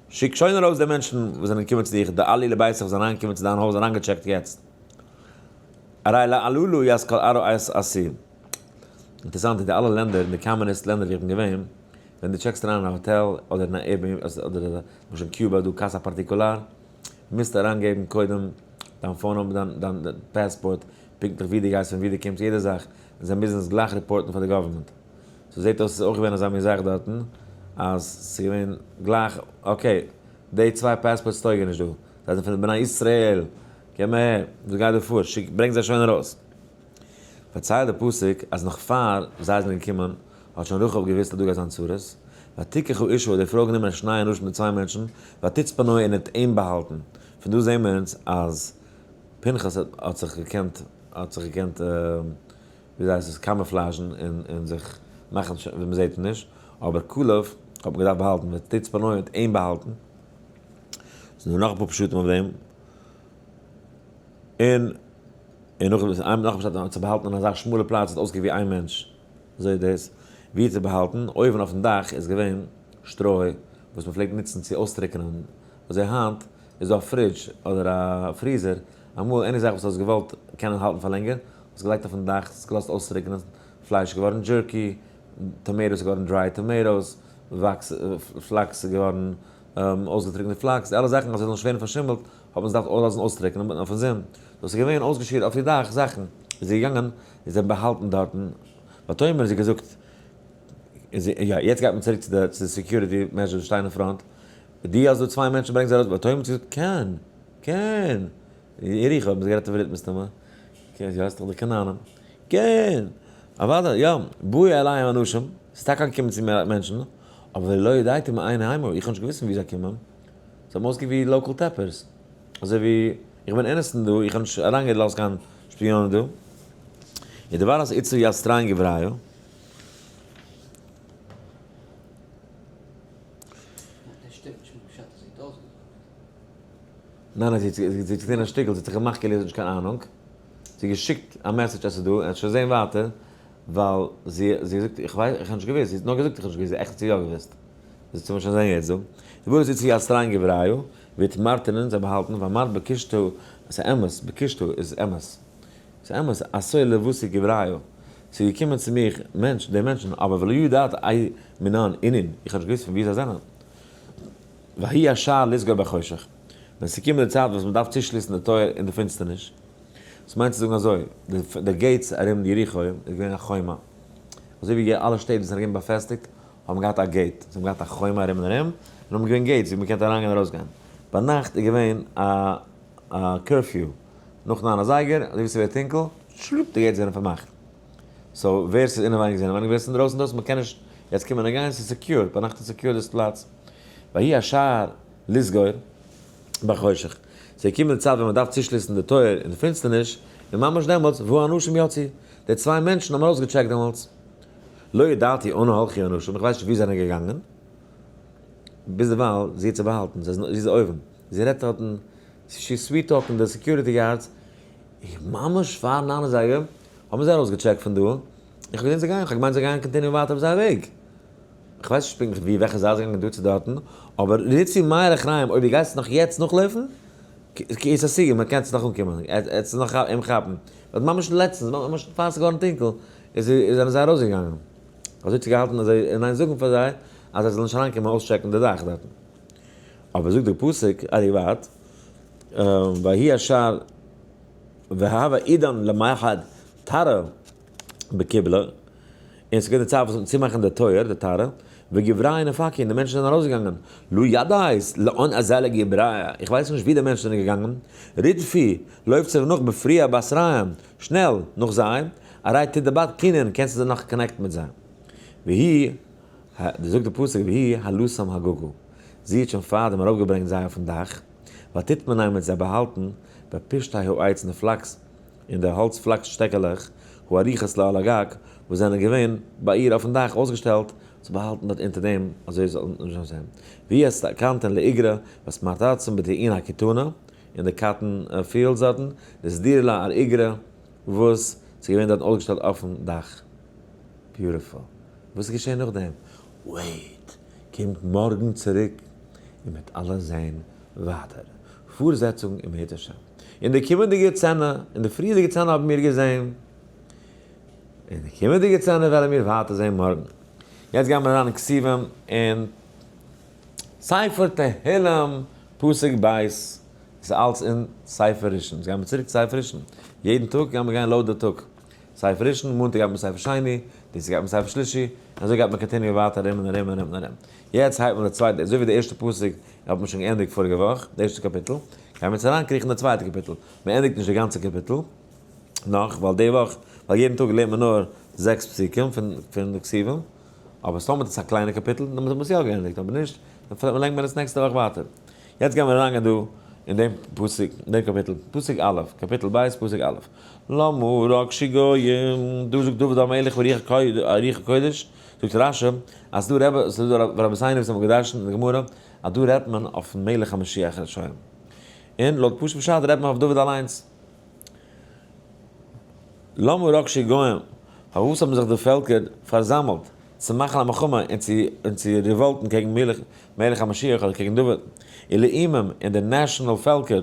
Speaker 1: שיק שוין ארויס די מענטשן וואס זענען געקומען צו דיך, דעלו לביתך וואס זענען אריינגעקומען צו דיין הויז אריינגעטשעקט יעצט. ארי לאללא את כל ארעא את אתו. אינטערעסאנט אין די אלע לענדער, אין די קאמוניסט לענדער ווי איך בין געווען, ווען דו טשעקסט אריין אין א האטעל אדער אין א Airbnb אדער למשל אין Cuba דא casa particular, מוזטו אריינגעבן קודם דיין phone number, דיין passport, פונקטליך ווי דו גייסט פון ווי דו קומסט, יעדע זאך, און זיי מוזן עס גלייך ריפארטן פאר די government. so זעט אויס ס'איז אויך געווען אזא מין זאך דארטן, אז ס'איז געווען גלייך, okay, די צוויי passports טויגען נישט דא, זיי זענען פון די בני ישראל, קום אהער, וואס גייט דא פאר, שיק, ברענג זיי שוין ארויס. פארציילט די פסוק אז נאך פאר זיי זענען געקומען האט שוין רחב געוואוסט אז דא גייט זיין צרות, ותקח האשה האט די פרוי גענומען שני אנשים די צוויי מענטשן, ותצפנו און האט אים באהאלטן. פון דא זעהן מיר אונז אז פנחס האט זיך געקענט האט זיך געקענט ווי הייסט עס camouflage ן און און זיך מאכן ווי מען זעהט אים נישט, אבער כלב האט מען געדארפט באהאלטן, ותצפנו האט אים באהאלטן. ס'איז דא נאך אפאר פשטים אויף דעם. און און נאך נאך פשט האט זיך באהאלטן אין אזא שמאלע פלאץ האט אויסגעקוקט ווי איין מענטש. אזוי איז דאס. ווי האט זיך באהאלטן? אויבן אויפן דאך איז געווען שטרוי וואס מען פלעגט נוצן צו אויסטריקענען. אזוי היינט איז דא א fridge אדער א freezer, אמאל any זאך וואס האסט געוואלט קענען האלטן פאר לענגער, האסט געלייגט אויפן דאך, האסט געלאזט אויסטריקענען, פלייש איז געווארן jerky, tomatoes איז געווארן dry tomatoes, וואקס, flax איז געווארן אויסגעטריקענטע flax, די אלע זאכן אז זיי זאלן נישט ווערן פארשימלט האט מען עס געדארפט אויסלאזן אויסטריקענען אויפן זון, דאס איז געווען אויסגעשמירט אויף איר דאך זאכן, איז זי געגאנגען און זיי באהאלטן דארטן, ותאמר זי געזאגט, יא יעצט גייט מען צוריק צו די security measures וואס שטייען אין front, די האסט דא צוויי מענטשן ברענג זיי ארויס, ותאמר זי געזאגט כן, כן, יריחו האבן זיי גערעדט עברית מסתמא, כן, זי ווייסט דאך די כנענים, כן, אוודאי, יא, באו אלי אנשים, ס'איז טאקע אנגעקומען צו מיר מענטשן, אבער ולא ידעתי מאין המה, איך האב נישט געוואוסט פון וואו זיי קומען, זיי האבן אויסגעקוקט ווי local טעפערס, אזוי ווי איך בין innocent דא, איך האב נישט אריינגעלאזט קיין שפיאנען דא. ודבר את אתו ית תרין גבריא. ניין ניין, זי האט געטון א שטיקל, זי האט זיך געמאכט כאילו זי האט נישט קיין אהנונג, זי האט געשיקט א message אז ס'איז דא, ער וועט שוין זען ווייטער, ווייל זי האט געזאגט איך ווייס, איך האב נישט געוואוסט, זי האט נאר געזאגט איך האב נישט געוואוסט, עכט האט זי יא געוואוסט. דאס וועט מען שוין זען יעצט דא. ודבר את אתו ית תרין גבריא, ויתמרתינון זיי באהאלטן, ואמרת בקשתא, ס'איז אמת, בקשתא איז אמת. ס'איז אמת, אתו לבתי גבריא. ס'איז געקומען צו מיך מענטש, די מענטשן, אבער ולא ידעתי מנין אינון, איך האב נישט געוואוסט פון וואו זיי זענען. ויהי השער לסגור בחושך, ווען ס'איז געקומען די צייט וואס מ'דארף צושליסן די טויער אין די פינסטערניש. דאס מיינט צו זאגן אזוי, די gates ארום יריחו איז געווען א חומה. אזוי ווי אלע שטעט וואס זענען געווען באפעסטיגט האבן געהאט א gate. זיי האבן געהאט א חומה ארום און ארום, און האבן געווען gates ווי מען קען אריינגיין און ארויסגיין. ביינאכט איז געווען א curfew. נאך 9 אזייגער, אזוי ווי ס'ווערט טונקל, שלופ, די gates זענען פארמאכט. so ווער ס'איז אינעווייניג איז אינעווייניג, ווער ס'איז אינדרויסן דרויסן, מ'קען נישט יעצט קומען און גיין, ס'איז secured, ביינאכט איז secured דאס פלאץ. ויהי השער לסגור בחושך. ס'איז געקומען די צייט ווען מ'דארף צושליסן די טויער אין די פינסטערניש, און ממש דעמאלטס, והאנשים יצאו, די צוויי מענטשן האבן ארויסגעטשעקט דעמאלטס. לא ידעתי אנה הלכו האנשים, איך ווייס נישט וואו זיי זענען געגאנגען. ביזדערווייל, זי האט זיך באהאלטן, זי איז אויבן, זי רעדט דארטן, she sweet talking די security guards, ממש פאר 9 אזייגער האבן זיי ארויסגעטשעקט פון דא, איך האב געזען זיי גייען, איך האב געמיינט זיי גייען continue ווייטער אויף זייער וועג. איך ווייס נישט פונקטליך ווי וועלכע זייט זיי געגאנגען דא צו דארטן, אבער רצי מהר אחריהם, אויב דו גייסט נאך יעצט נאכלויפן, איז א סיגע, מען קען עס נאך אנקומען, עס נאך אים כאפן. באט ממש לעצטנס, ממש פאר עס איז געווארן טונקל, איז זענען זיי ארויסגעגאנגען. אזוי האט זי געהאלטן אזוי אין איין זאגן פאר זיי, אז זיי זאלן נישט אריינקומען אויסטשעקן די דאך דארטן. אבער זאגט דער פסוק, ארי ווארט, ויהי השער והוה עידן למחד תרעא בקיבלה, און ס'איז געווען די צייט וואס צומאכן די טויער, די תרעא, וגבריא נפקי, און די מענטשן זענען ארויסגעגאנגען, לא ידעית לאן אזלה גבריא, איך ווייס נישט ווי די מענטשן זענען געגאנגען, רדפי, לויפט זיך נאך בפריה בתריים, שנעל, נאך זיי, ארי תדבק קינן, קענסטו זיך נאך connect ן מיט זיי. והיא, זאגט די פסוק, והיא העלתם הגגה, זי האט שוין פארדעם ארויפגעברענגט זיי אויפן דאך, ותטמנם מיט זיי באהאלטן, בפשתי העץ אין די flax, אין די האלץ flax שטעקעלעך, הערוכות לה על הגג, וואס זענען געווען ביי איר אויפן דאך אויסגעשטעלט, צו באהאלטן דארט אונטער דעם, אזוי זאל נישט זיין. והיא התקנתן לאיגרא, ותמעטתן בתאנה הכתנה, אין די cotton fields דארטן, דסדירה לה על איגרא, וואס ס'איז געווען דארטן אויסגעשטעלט אויפן דאך. beautiful. וואס איז געשען נאכדעם? wait! קומט מארגן צוריק און מ'וועט אלעס זען ווייטער. פארזעצונג אם ירצה השם. אין די קומענדיגע סצענע, אין די פריערדיגע סצענע האבן מיר געזען, אין די קומענדיגע סצענע וועלן מיר ווייטער זען מארגן. יעצט גייען מיר אריין אין כתובים אין ספר תהלים פסוק ב', עס איז אלץ אין ספר ראשון. יעצט גייען מיר צוריק צו ספר ראשון. יעדן טאג גייען מיר גיין לויט די טאג. ספר ראשון, מאנטאג גייט מען ספר שני, דינסטאג גייט מען ספר שלישי, און אזוי גייט מען continue ווייטער ארום און ארום און ארום און ארום. יעצט הייבט מען די צווייטע, אזוי ווי די ערשטע פסוק האט מען שוין געענדיגט פאריגע וואך, די ערשטע קאפיטל, גייען מיר יעצט אריינקריכן אין די צווייטע קאפיטל. מען ענדיגט נישט די גאנצע קאפיטל נאך, ווייל די וואך, ווייל יעדן טאג לערנט מען נאר זעקס פסוקים פון די כתובים, אבער סתם איז עס א קליינע קאפיטל, דאן האט מען עס יא געענדיגט, אבער נישט, דאן פארלענגט מען עס נעקסטע וואך ווייטער. יעצט גייען מיר אריינגיין דא אין דעם פסוק, אין דעם קאפיטל, פסוק א', קאפיטל ב', פסוק א'. למה רגשו גוים, דא זאגט דוד המלך ברוח הקודש, זאגט רשי, אז ס'דא רבי, ס'דא רבותינו וואס האבן געדרשנט אין די גמרא, אז דא רעדט מען אויפן מלך המשיח שוין. און לויט פשוט פשט רעדט מען אויף דוד אליינס. למה רגשו גוים, פארוואס האבן זיך די פעלקער פארזאמלט צו מאכן א מלחמה און צו און צו revolt ן קעגן מלך מלך המשיח אדער קעגן דוד? ולאומים און די national פעלקער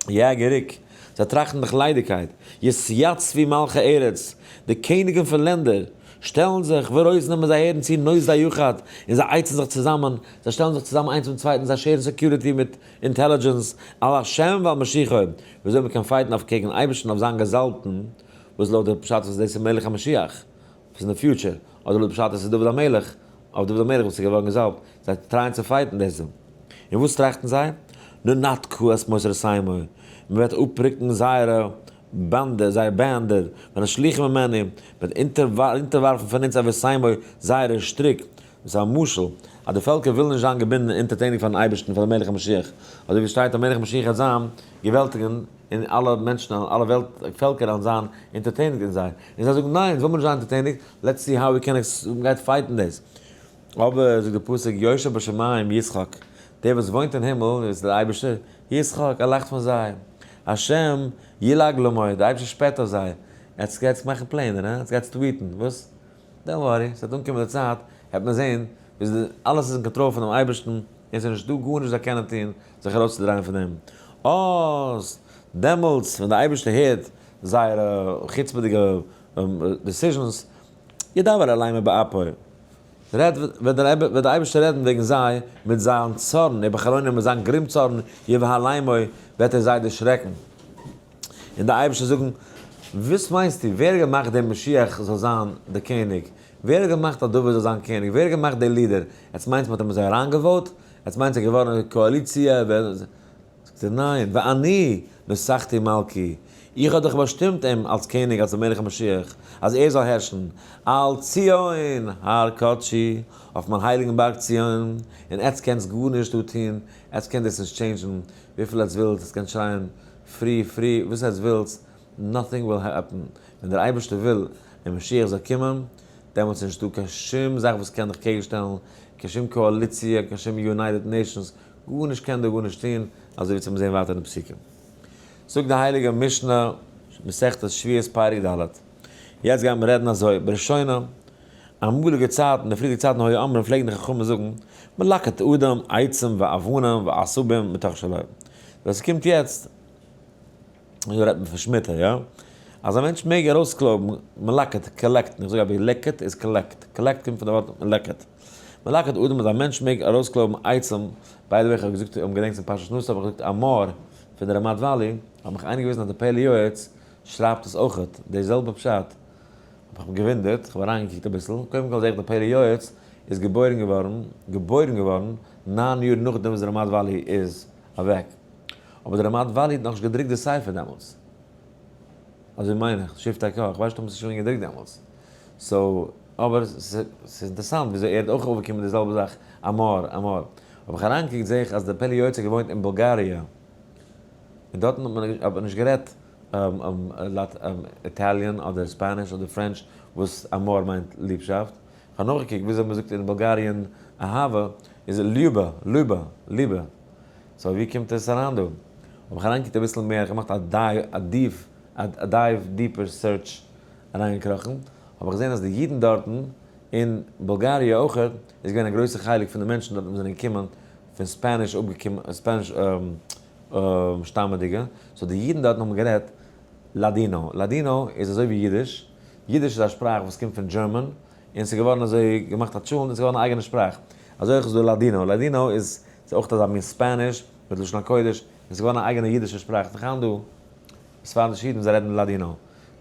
Speaker 1: יהגו ריק, זיי טראכטן דאך ליידיגקייט, יתיצבו מלכי ארץ, די קעניגן פון לענדער שטעלן זיך, ורוזנים און זיי הערן צו נוסדי יחד, און זיי עצה'ן זיך צוזאמען, זיי שטעלן זיך צוזאמען איינס מיטן צווייטן, זיי share ן security מיט intelligence, על השם ועל משיחו, וויאזוי מען קען fight ן אויף קעגן אייבערשטן אויף זיין געזאלבטן, וואס לויט די פשט איז דאס איז מלך המשיח, וואס איז אין די future, אדער לויט די פשט איז עס דוד המלך, אויף דוד המלך וואס איז געווארן געזאלבט, זיי try ען צו fight ן דאס דא. און וואס טראכטן זיי? ננתקה את מוסרותימו, מען וועט אפרוקן זייערע באנדע, זייער בענדער, ונשליכם ממנו, מען וועט אונטערווארפן פון אונז אבותימו זייערע שטריק, דאס איז א משל, אז די פעלקער ווילן נישט זיין געבינדן און אונטערטעניג פארן אייבערשטן, פאר דעם מלך המשיח, אזוי ווי עס שטייט אז מלך המשיח וועט זיין געוועלטיגן און אלע מענטשן און אלע וועלט פעלקער וועלן זיין אונטערטעניג אין זיי, און זיי זאגן ניין, אונז וויל מיר נישט זיין אונטערטעניג, let's see how we can מ'גייט fight ן דאס. אבער זאגט דער פסוק יושב בשמים ישחק, דער וואס וואוינט אין הימל איז דער אייבערשטער, ישחק, ער לאכט פון זיי, השם ילעג למו, דער אייבערשטער שפעט אויף זיי, עטס גייטס מאכן פלענער, הא? עטס גייטס tweet ן, וואס? don't worry, ס'וועט אנקומען די צייט, וועט מען זען ווי אלעס איז אין קאנטראל פונעם אייבערשטן, און ס'איז נישטא גארנישט זיי קענען טון זיך ארויסצודרייען פון דעם. אז דעמאלטס ווען דער אייבערשטער הערט זייערע חוצפה'דיגע decisions, ידבר אליהם באפו, רעדט, וועט דער אייבערשטער רעדן וועגן זיי מיט זיין צארן, ובחרונו מיט זיין גרימצארן, יבהלמו, וועט ער זיי דערשרעקן. און די אייבערשטער זאגן, וואס מיינסטו, ווער האט געמאכט דעם משיח זאל זיין די קעניג? ווער האט געמאכט אז דוד זאל זיין קעניג? ווער האט געמאכט די leader? עטס מיינטס מ'האט אים אזוי אריינגע vote ט? עטס מיינטס ער איז געווארן קאאליציע? זאגט ער, ניין, ואני נסכתי מלכי, איך האב דאך באשטימט אים אלס קעניג, אלס מלך המשיח, אז ער זאל הערשן, על ציון הר קדשי, אויף מיין הייליגן בארג ציון, און עטס קענטס גארנישט דא טון, עטס קענט דאס נישט change ן, וויפיל עטס ווילטס, עטס קענט שרייען free free, וואס עטס ווילטס, nothing will happen, ווען דער אייבערשטער וויל און משיח זאל קומען, דעמאלטס איז נישטא קיין שום זאך וואס קען דיך קעגנשטעלן, קיין שום קאאליציע, קיין שום United Nations, גארנישט קען דא גארנישט טון, אזוי ווי צום זען ווייטער אין די פסוקים. זאגט די הייליגע משנה, מסכת שביעית פרק ד'. יעצט גייען מיר רעדן אזוי, בראשונה, אמאליגע צייטן, די פריערדיגע צייטן היו אומרים פלעגן די חכמים זאגן, מלקט אדם עצים ואבנים ועשבים מתוך שלו. ווען ס'קומט יעצט, דא רעדט מען פון שמיטה, יא? אז א מענטש מעג ארויסקלויבן, מלקט, collect ן, איך זאג אבי לקט איז collect, collect קומט פון די ווארט מלקט. מלקט אדם אז א מענטש מעג ארויסקלויבן עצים, by the way איך האב געזאגט, אויב מ'געדענקט אין פרשת נשא האב איך געזאגט אמור פון די רמת וואלי, האט מיך איינער געוויזן אז די פלא יועץ שרייבט עס אויכעט, די זעלבע פשט, האב איך מיך געוואונדערט, איך האב אריינגעקוקט אביסל, קודם כל זעה איך די פלא יועץ איז געבוירן געווארן, געבוירן געווארן, 9 יאר נאכדעם וואס די רמת וואלי איז אוועק. אבער די רמת וואלי האט נאכנישט געדרוקט די ספר דעמאלטס. אזוי מיין איך, שבטי קה, איך ווייס נישט אויב עס איז שוין געדרוקט דעמאלטס. so, אבער ס'איז אינטערעסאנט וויאזוי ער האט אויך אויפגעקומען די זעלבע זאך, אמור, אמור. האב איך אריינגעקוקט זעה איך אז די פלא יועץ האט געוואוינט אין בולגאריע. און דארטן האט מען האט מען נישט גערעדט Italian אדער Spanish אדער French וואס אמור מיינט ליבשאפט. איך האב נאכגעקוקט וויאזוי מ'זאגט אין Bulgarian אהבה איז люба, люба, ליבע. so ווי קומט עס אריין דא? האב איך אריינגעקוקט אביסל מער, איך האב געמאכט א deep, א dive deeper search אריינגעקראכן, האב איך געזען אז די אידן דארטן אין בולגאריע אויך איז געווען א גרויסע חלק פון די מענטשן דארטן וואס זענען געקומען פון Spanish אפגעקומען Spanish שטאמעדיגע, so די אידן דארטן האבן גערעדט לאדינא, לאדינא איז אזוי ווי אידיש, אידיש איז א שפראך וואס קומט פון German, און ס'איז געווארן אזוי געמאכט א טשולנט און ס'איז געווארן א אייגענע שפראך, אזוי אויך איז דא לאדינא, לאדינא איז אויך אזא מין Spanish מיט לשון הקודש, און ס'איז געווארן א אייגענע אידישע שפראך, ס'איז נאך היינט דא ספרדישע אידן וואס זיי רעדן לאדינא,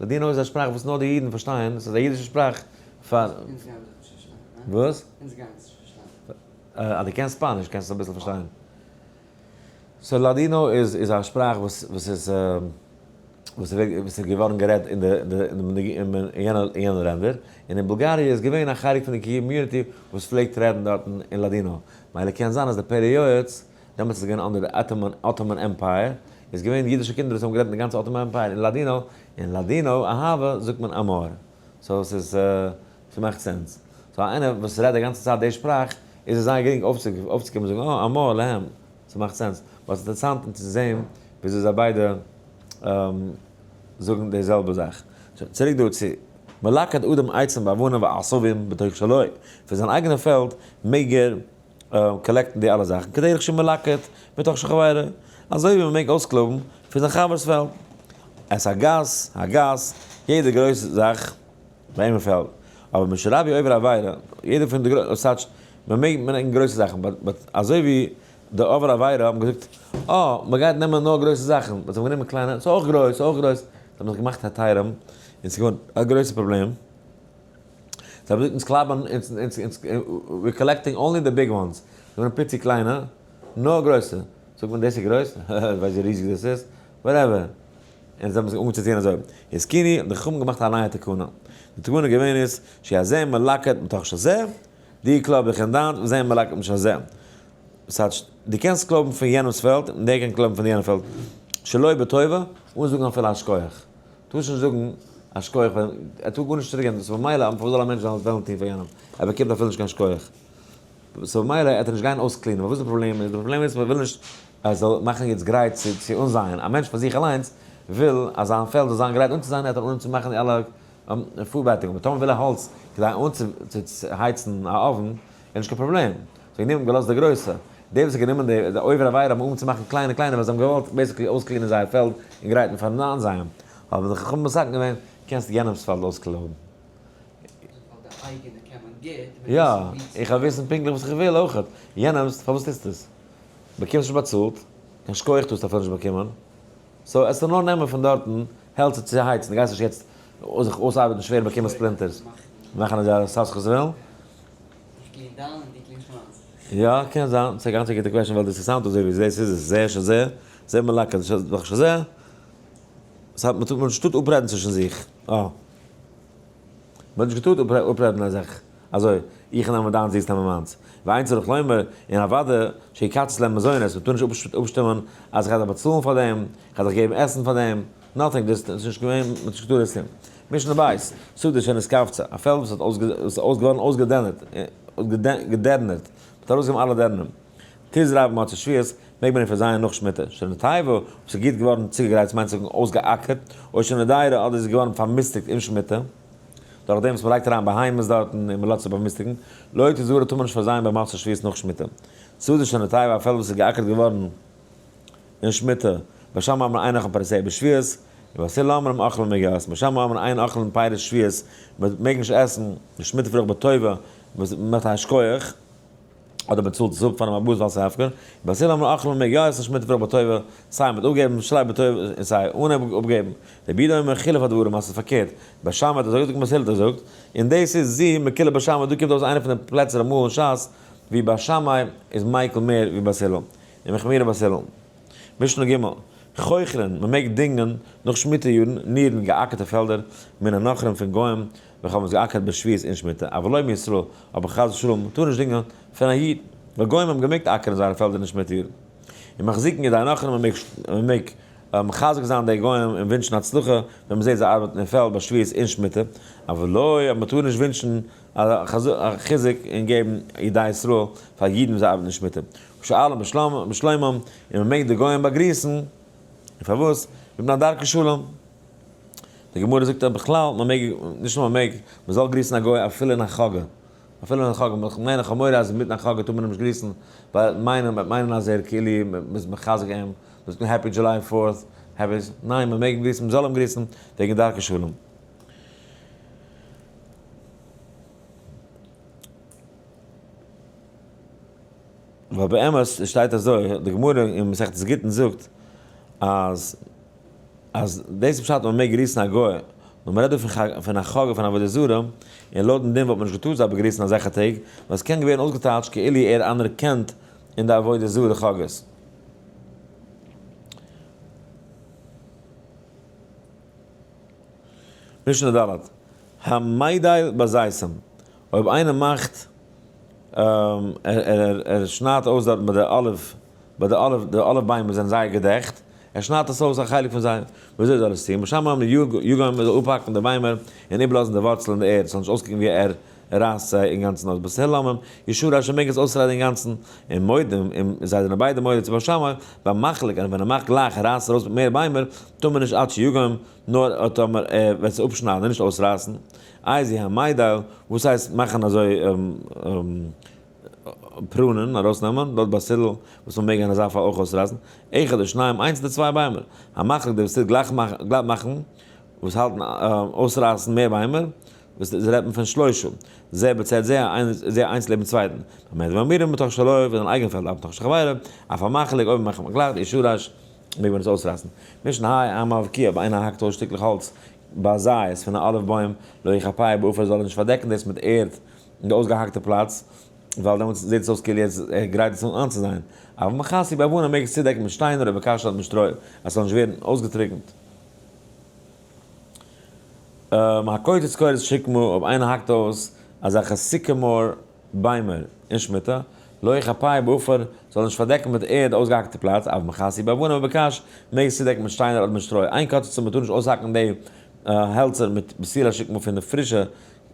Speaker 1: לאדינא איז א שפראך וואס נאר די אידן פארשטייען, ס'איז א אידישע שפראך פאר.
Speaker 2: אונז גייען זיך נישט פארשטיין, ניין?
Speaker 1: וואס?
Speaker 2: אונז גייען זיך נישט פארשטיין.
Speaker 1: אז דו קענסט Spanish קענסטו אביסל פארשטיין. so לאדינא איז איז א שפראך וואס וואס איז וואס איז געווארן גערעדט אין די אין די אין יענע יענע לענדער, און אין בולגאריע איז געווען א חלק פון די community וואס פלעגט רעדן דארטן אין לאדינא, מילא קען זיין אז די פלא יועץ, דעמאלטס איז געווען under די Ottoman Ottoman Empire, איז געווען אידישע קינדער וואס האבן גערעדט אין די גאנצע Ottoman Empire אין לאדינא, אין לאדינא אהבה זאגט מען אמור, so עס איז ס'מאכט sense. so איינער וואס רעדט די גאנצע צייט די שפראך איז עס זייער גרינג אויפצוקומען און זאגן אה אמור להם, ס'מאכט sense. but ס'איז אינטערעסאנט צו זען וויאזוי זיי ביידע זאגן די זעלבע זאך. צוריק דא צו מלקט אדם עצים ואבנים ועשבים בתוך שלו, פון זיין אייגענע פעלד מעג ער collect ן די אלע זאכן, כדרך שמלקט מתוך של חברו, אזוי ווי מ'מעג אויסקלויבן פון זיין חבר'ס פעלד. את הגס, הגס, יעדע גרויסע זאך ביי אים אין פעלד. אבער משרבי עובר עבירה, יעדע פון די גרויסע, ס'טייטש, מ'מעג נעמען גרויסע זאכן, but אזוי ווי די עובר עבירה האבן געזאגט, אה, מ'גייט נעמען נאר גרויסע זאכן, but זיי האבן גענומען קליינע, ס'איז אויך גרויס, ס'איז אויך גרויס, זיי האבן זיך געמאכט היתרים, און ס'איז געווארן א גרויסע פראבלעם. זיי האבן געזאגט אונז קלייבן, אונז, אונז, אונז, we're collecting only the big ones, זיי האבן פיצי קליינע, נאר גרויסע. זאגט מען דאס איז גרויס? ווייסט ווי ריזיג דאס איז? whatever. און זיי האבן זיך אנגעהויבן צו טון אזוי. התקינו, האבן די חכמים געמאכט א נייע תקנה. די תקנה געווען איז, שהזה מלקט מתוך של זה, דו קלויב דיך אין דיינס, וזה מלקט משל זה. ס'טייטש, דו קענסט קלויבן פון יענעמ'ס פעלד, און דער קען קלויבן פון יענעם פעלד. שלא בטובה, אן זאגן אפילו א שכוח. טארסט נישט זאגן א שכוח ווייל ער טאר גארנישט צוריק געבן, so ממילא פארוואס זאל א מענטש וועלן טון פאר יענעם, ער באקומט אפילו נישט קיין שכוח. so ממילא ער וועט נישט גיין אויס clean ען, ווייל וואס איז די פראבלעם איז, די פראבלעם איז מען וויל נישט ער זאל מאכן יעצט גרייט צו צו אנזייען, א מענטש פאר זיך אליינס וויל אז זיין פעלד זאל זיין גרייט אנצוזייען, ער האט אנגעהויבן צו מאכן די אלע פארבעטונגען, אבער טאמער וויל ער האלץ כדי אנצוהייצן א oven, איז נישט קיין פראבלעם, so גענומען געלאזט די גרויסע, די וואס האט גענומען די די עובר עבירה האבן אנגעהויבן צו מאכן קליינע קליינע ווייל זיי האבן געוואלט basically אויס clean ען זייער פעלד און גרייטן פארן אנזייען, האבן די חכמים מתקן געווען, קענסט יענעמ'ס פעלד אויסקלויבן. יא, איך וויל וויסן פונקטליך וואס איך וויל אויכעט. יענעמ'ס, פארוואס טוסטו עס? באקומסט נישט באצאלט, קיין שכוח טארסטו אפילו נישט באקומען. So עס איז נאר נעמען פון דארטן העלצער צו הייצן, דו גייסט נישט יעצט זיך אויסארבעטן שווער באקומען splinters. מאכן אזא סאס חזר'ל.
Speaker 2: איך clean דיין און דו clean סט מיינס.
Speaker 1: יא, קען זיין, ס'איז א גאנץ א גוטע question ווייל דאס איז sound אזוי ווי דאס איז עס, זה שזה, זה מלקט, דאך שזה. ס'האט מען טוט מען נישט טוט אפרעדן צווישן זיך. אה. מען האט נישט געטארט אפרעדן א זאך אזוי, איך נעם דיינס, זי נעמען מיינס. ואין צריך לומר, און אוודאי, שיקצץ להם מזונות, מען טאר נישט אפשטימען אז איך גיי דיך באצאלן פאר דעם, איך גיי דיך געבן עסן פאר דעם, nothing, דאס איז נישט געווען, מען האט נישט געטארט דאס טון. משנה בית, שדה שנתקבצה, א פעלד וואס האט איז געווארן אויסגעדערנערט, געדערנערט, מען האט ארויסגעגעבן אלע דערנער. תזרע במוצאי שביעית, מעג מען אים פארזייען נאך שמיטה. שנתערבה, אויב ס'איז גוט געווארן צוגעגרייט, ס'מיינט זיך אויסגעאקערט, או שנדיירה, אדער איז געווארן פארמיסטיגט אין שמיטה, דורך דעם וואס מ'לייגט אריין בהמות דארטן און מ'לאזט זיי באמיסטיגן, לא תזרע טאר מען נישט פארזייען במוצאי שביעית נאך שמיטה. שדה שנטייבה, א פעלד וואס איז געאקערט געווארן אין שמיטה, בית שמאי אומרים אין אוכלין פירותיה בשביעית, ובית הלל אומרים אוכלין מיגיעות, בית שמאי אומרים אין אוכלין פירות שביעית, מ'מעג נישט עסן די שמיטה פרוכט בטובה, וואס מ'מאכט א השקויח. אדער מען צאלט עס אפ פארן באבאס ווייל ס'איז הפקר, בית הלל אומרים אוכלין מיגיעות שמיטה פרוכט בטובה, סיי מיט אפגעבן שלא בטובה און סיי אן אפגעבן, רבי יהודה אומר חילוף הדברים אז ס'איז פארקערט, בית שמאי האט אזוי געזאגט און בית הלל האט אזוי געזאגט, און דאס איז זי מקולי בית שמאי, דא קומט אויס איינע פון די פלעצער אמאל אין שס ווי בית שמאי איז מיקל מער ווי בית הלל, און מחמירי בית הלל. משנה ג', חוכרין, מען מעג דינגען נאך שמיטה יארן, נירן, געאקערטע פעלדער, מן הנכרים פון גוים, וועלכע האבן עס געאקערט בשביעית אין שמיטה, אבל לא מישראל, אבער חס ושלום, מען טאר נישט דינגען פון א איד, ווייל גוים האבן געמעגט אקערן זייערע פעלדער אין שמיטה יארן. און מחזיקין ידי נכרים, מען מעג מען מעג מחזק זיין די גוים און ווינטשן הצלחה ווען מען זעט זיי ארבעטן אין פעלד בשביעית אין שמיטה, אבל לא, אבער מען טאר נישט ווינטשן א חיזוק און געבן ידי ישראל פאר אידן וואס ארבעטן אין שמיטה. ושואלין בשלומם, און מען מעג די גוים באגריסן, און פארוואס? מפני דרכי שלום. די גמרא זאגט אז בכלל מען מעג, נישט נאר מען מעג, מען זאל גריסן א גוי אפילו אין א חגא, אפילו אין א חגא, איך מיין איך האב מורא אז אינמיטן א חגא טאר מען אים נישט גריסן, ווייל מיינען, מ'וועט מיינען אז ער כאילו מ'איז מחזק אים, מ'זאגט אים happy July Fourth, happy, ניין מען מעג אים גריסן, מען זאל אים גריסן, וועגן דרכי שלום. ווייל באמת עס שטייט אזוי, די גמרא אין מסכת גיטין זאגט אז אז דאס איז פשט אז מען מעג גריסן א גוי, נאר מען רעדט דא פון א חגא פון עבודה זרה, און לויטן דין וואלט מען נישט געטארט זיי באגריסן אזעלכע טעג, ווייל עס קען געווערן אויסגעטייטשט כאילו ער אנערקענט אין די עבודה זרה חגאות. משנה ד', המיידל בזיתים, אויב איינער מאכט, ער שניידט אויס דארט ביי די olive, ביי די olive, די olive ביימער זענען זייער געדעכט, ער שניידט עס אויס א חלק פון זיי, וויאזוי זאל ער עס טון? בית שמאי אומרים יגום, מען זאל אפהאקן די ביימער און איבערלאזן די ווארצל אין די ערד, ס'זאל נישט אויסקוקן ווי ער רייסט זיי אינגאנצן אויס, בית הלל אומרים ישרש, ער מעג עס אויסריידן אינגאנצן, און מודים, און זיי זענען ביידע מודה צו בית שמאי, במחליק, אז ווען ער מאכט גלייך און רייסט ארויס מיט מער ביימער, טאר מען נישט עד שיגום, נאר טאמער ער וועט עס אפשניידן און נישט אויסרייסן. איזהו המיידל, וואס הייסט מאכן אזוי prune ען, ארויסנעמען, לויט בית הלל וואס מען מעג אין אזא פאל אויך אויסרייסן, אחד או שניים, איינס אדער צוויי ביימער, המחליק דער וואס טוט גלייך מאכן, וואס האלטן אויסרייסן מער ביימער, וואס איז רעדט מען פון שלושה, זה בצד זה, זה איינס לעבן צווייטן, במה דברים אמורים מתוך שלו פון זיין אייגן פעלד, אף מתוך של חברו, אף המחליק אויב מאכט מען גלייך, ישרש, מעג מען עס אויסרייסן. משנה ה' המבקיע, אויב איינער האקט אויס שטיקלעך האלץ בזית פון א olive בוים, לא יחפהו בעפר זאל ער נישט פארדעקן דאס מיט ערד אין די אויסגעהאקטע פלאץ, ווייל דעמאלטס זעט עס אויס כאילו ער גרייט עס אן איינצוזייען. אבל מכסהו באבנים מעג עס צודעקן מיט שטיינער אדער בקש אדער מיט שטרוי, אז ס'זאל נישט ווערן אויסגעטריקנט. הקוצץ קורות שקמה, אויב איינער האקט אויס אזעלכע sycamore ביימער אין שמיטה, לא יחפהו בעפר, זאל נישט פארדעקן מיט ערד די אויסגעהאקטע פלאץ, אבל מכסהו באבנים ובקש, מעג עס צודעקן מיט שטיינער אדער מיט שטרוי. אין קוצצין, מ'טאר נישט אויסהאקן די העלצער מיט בתילי השקמה פון די פרישע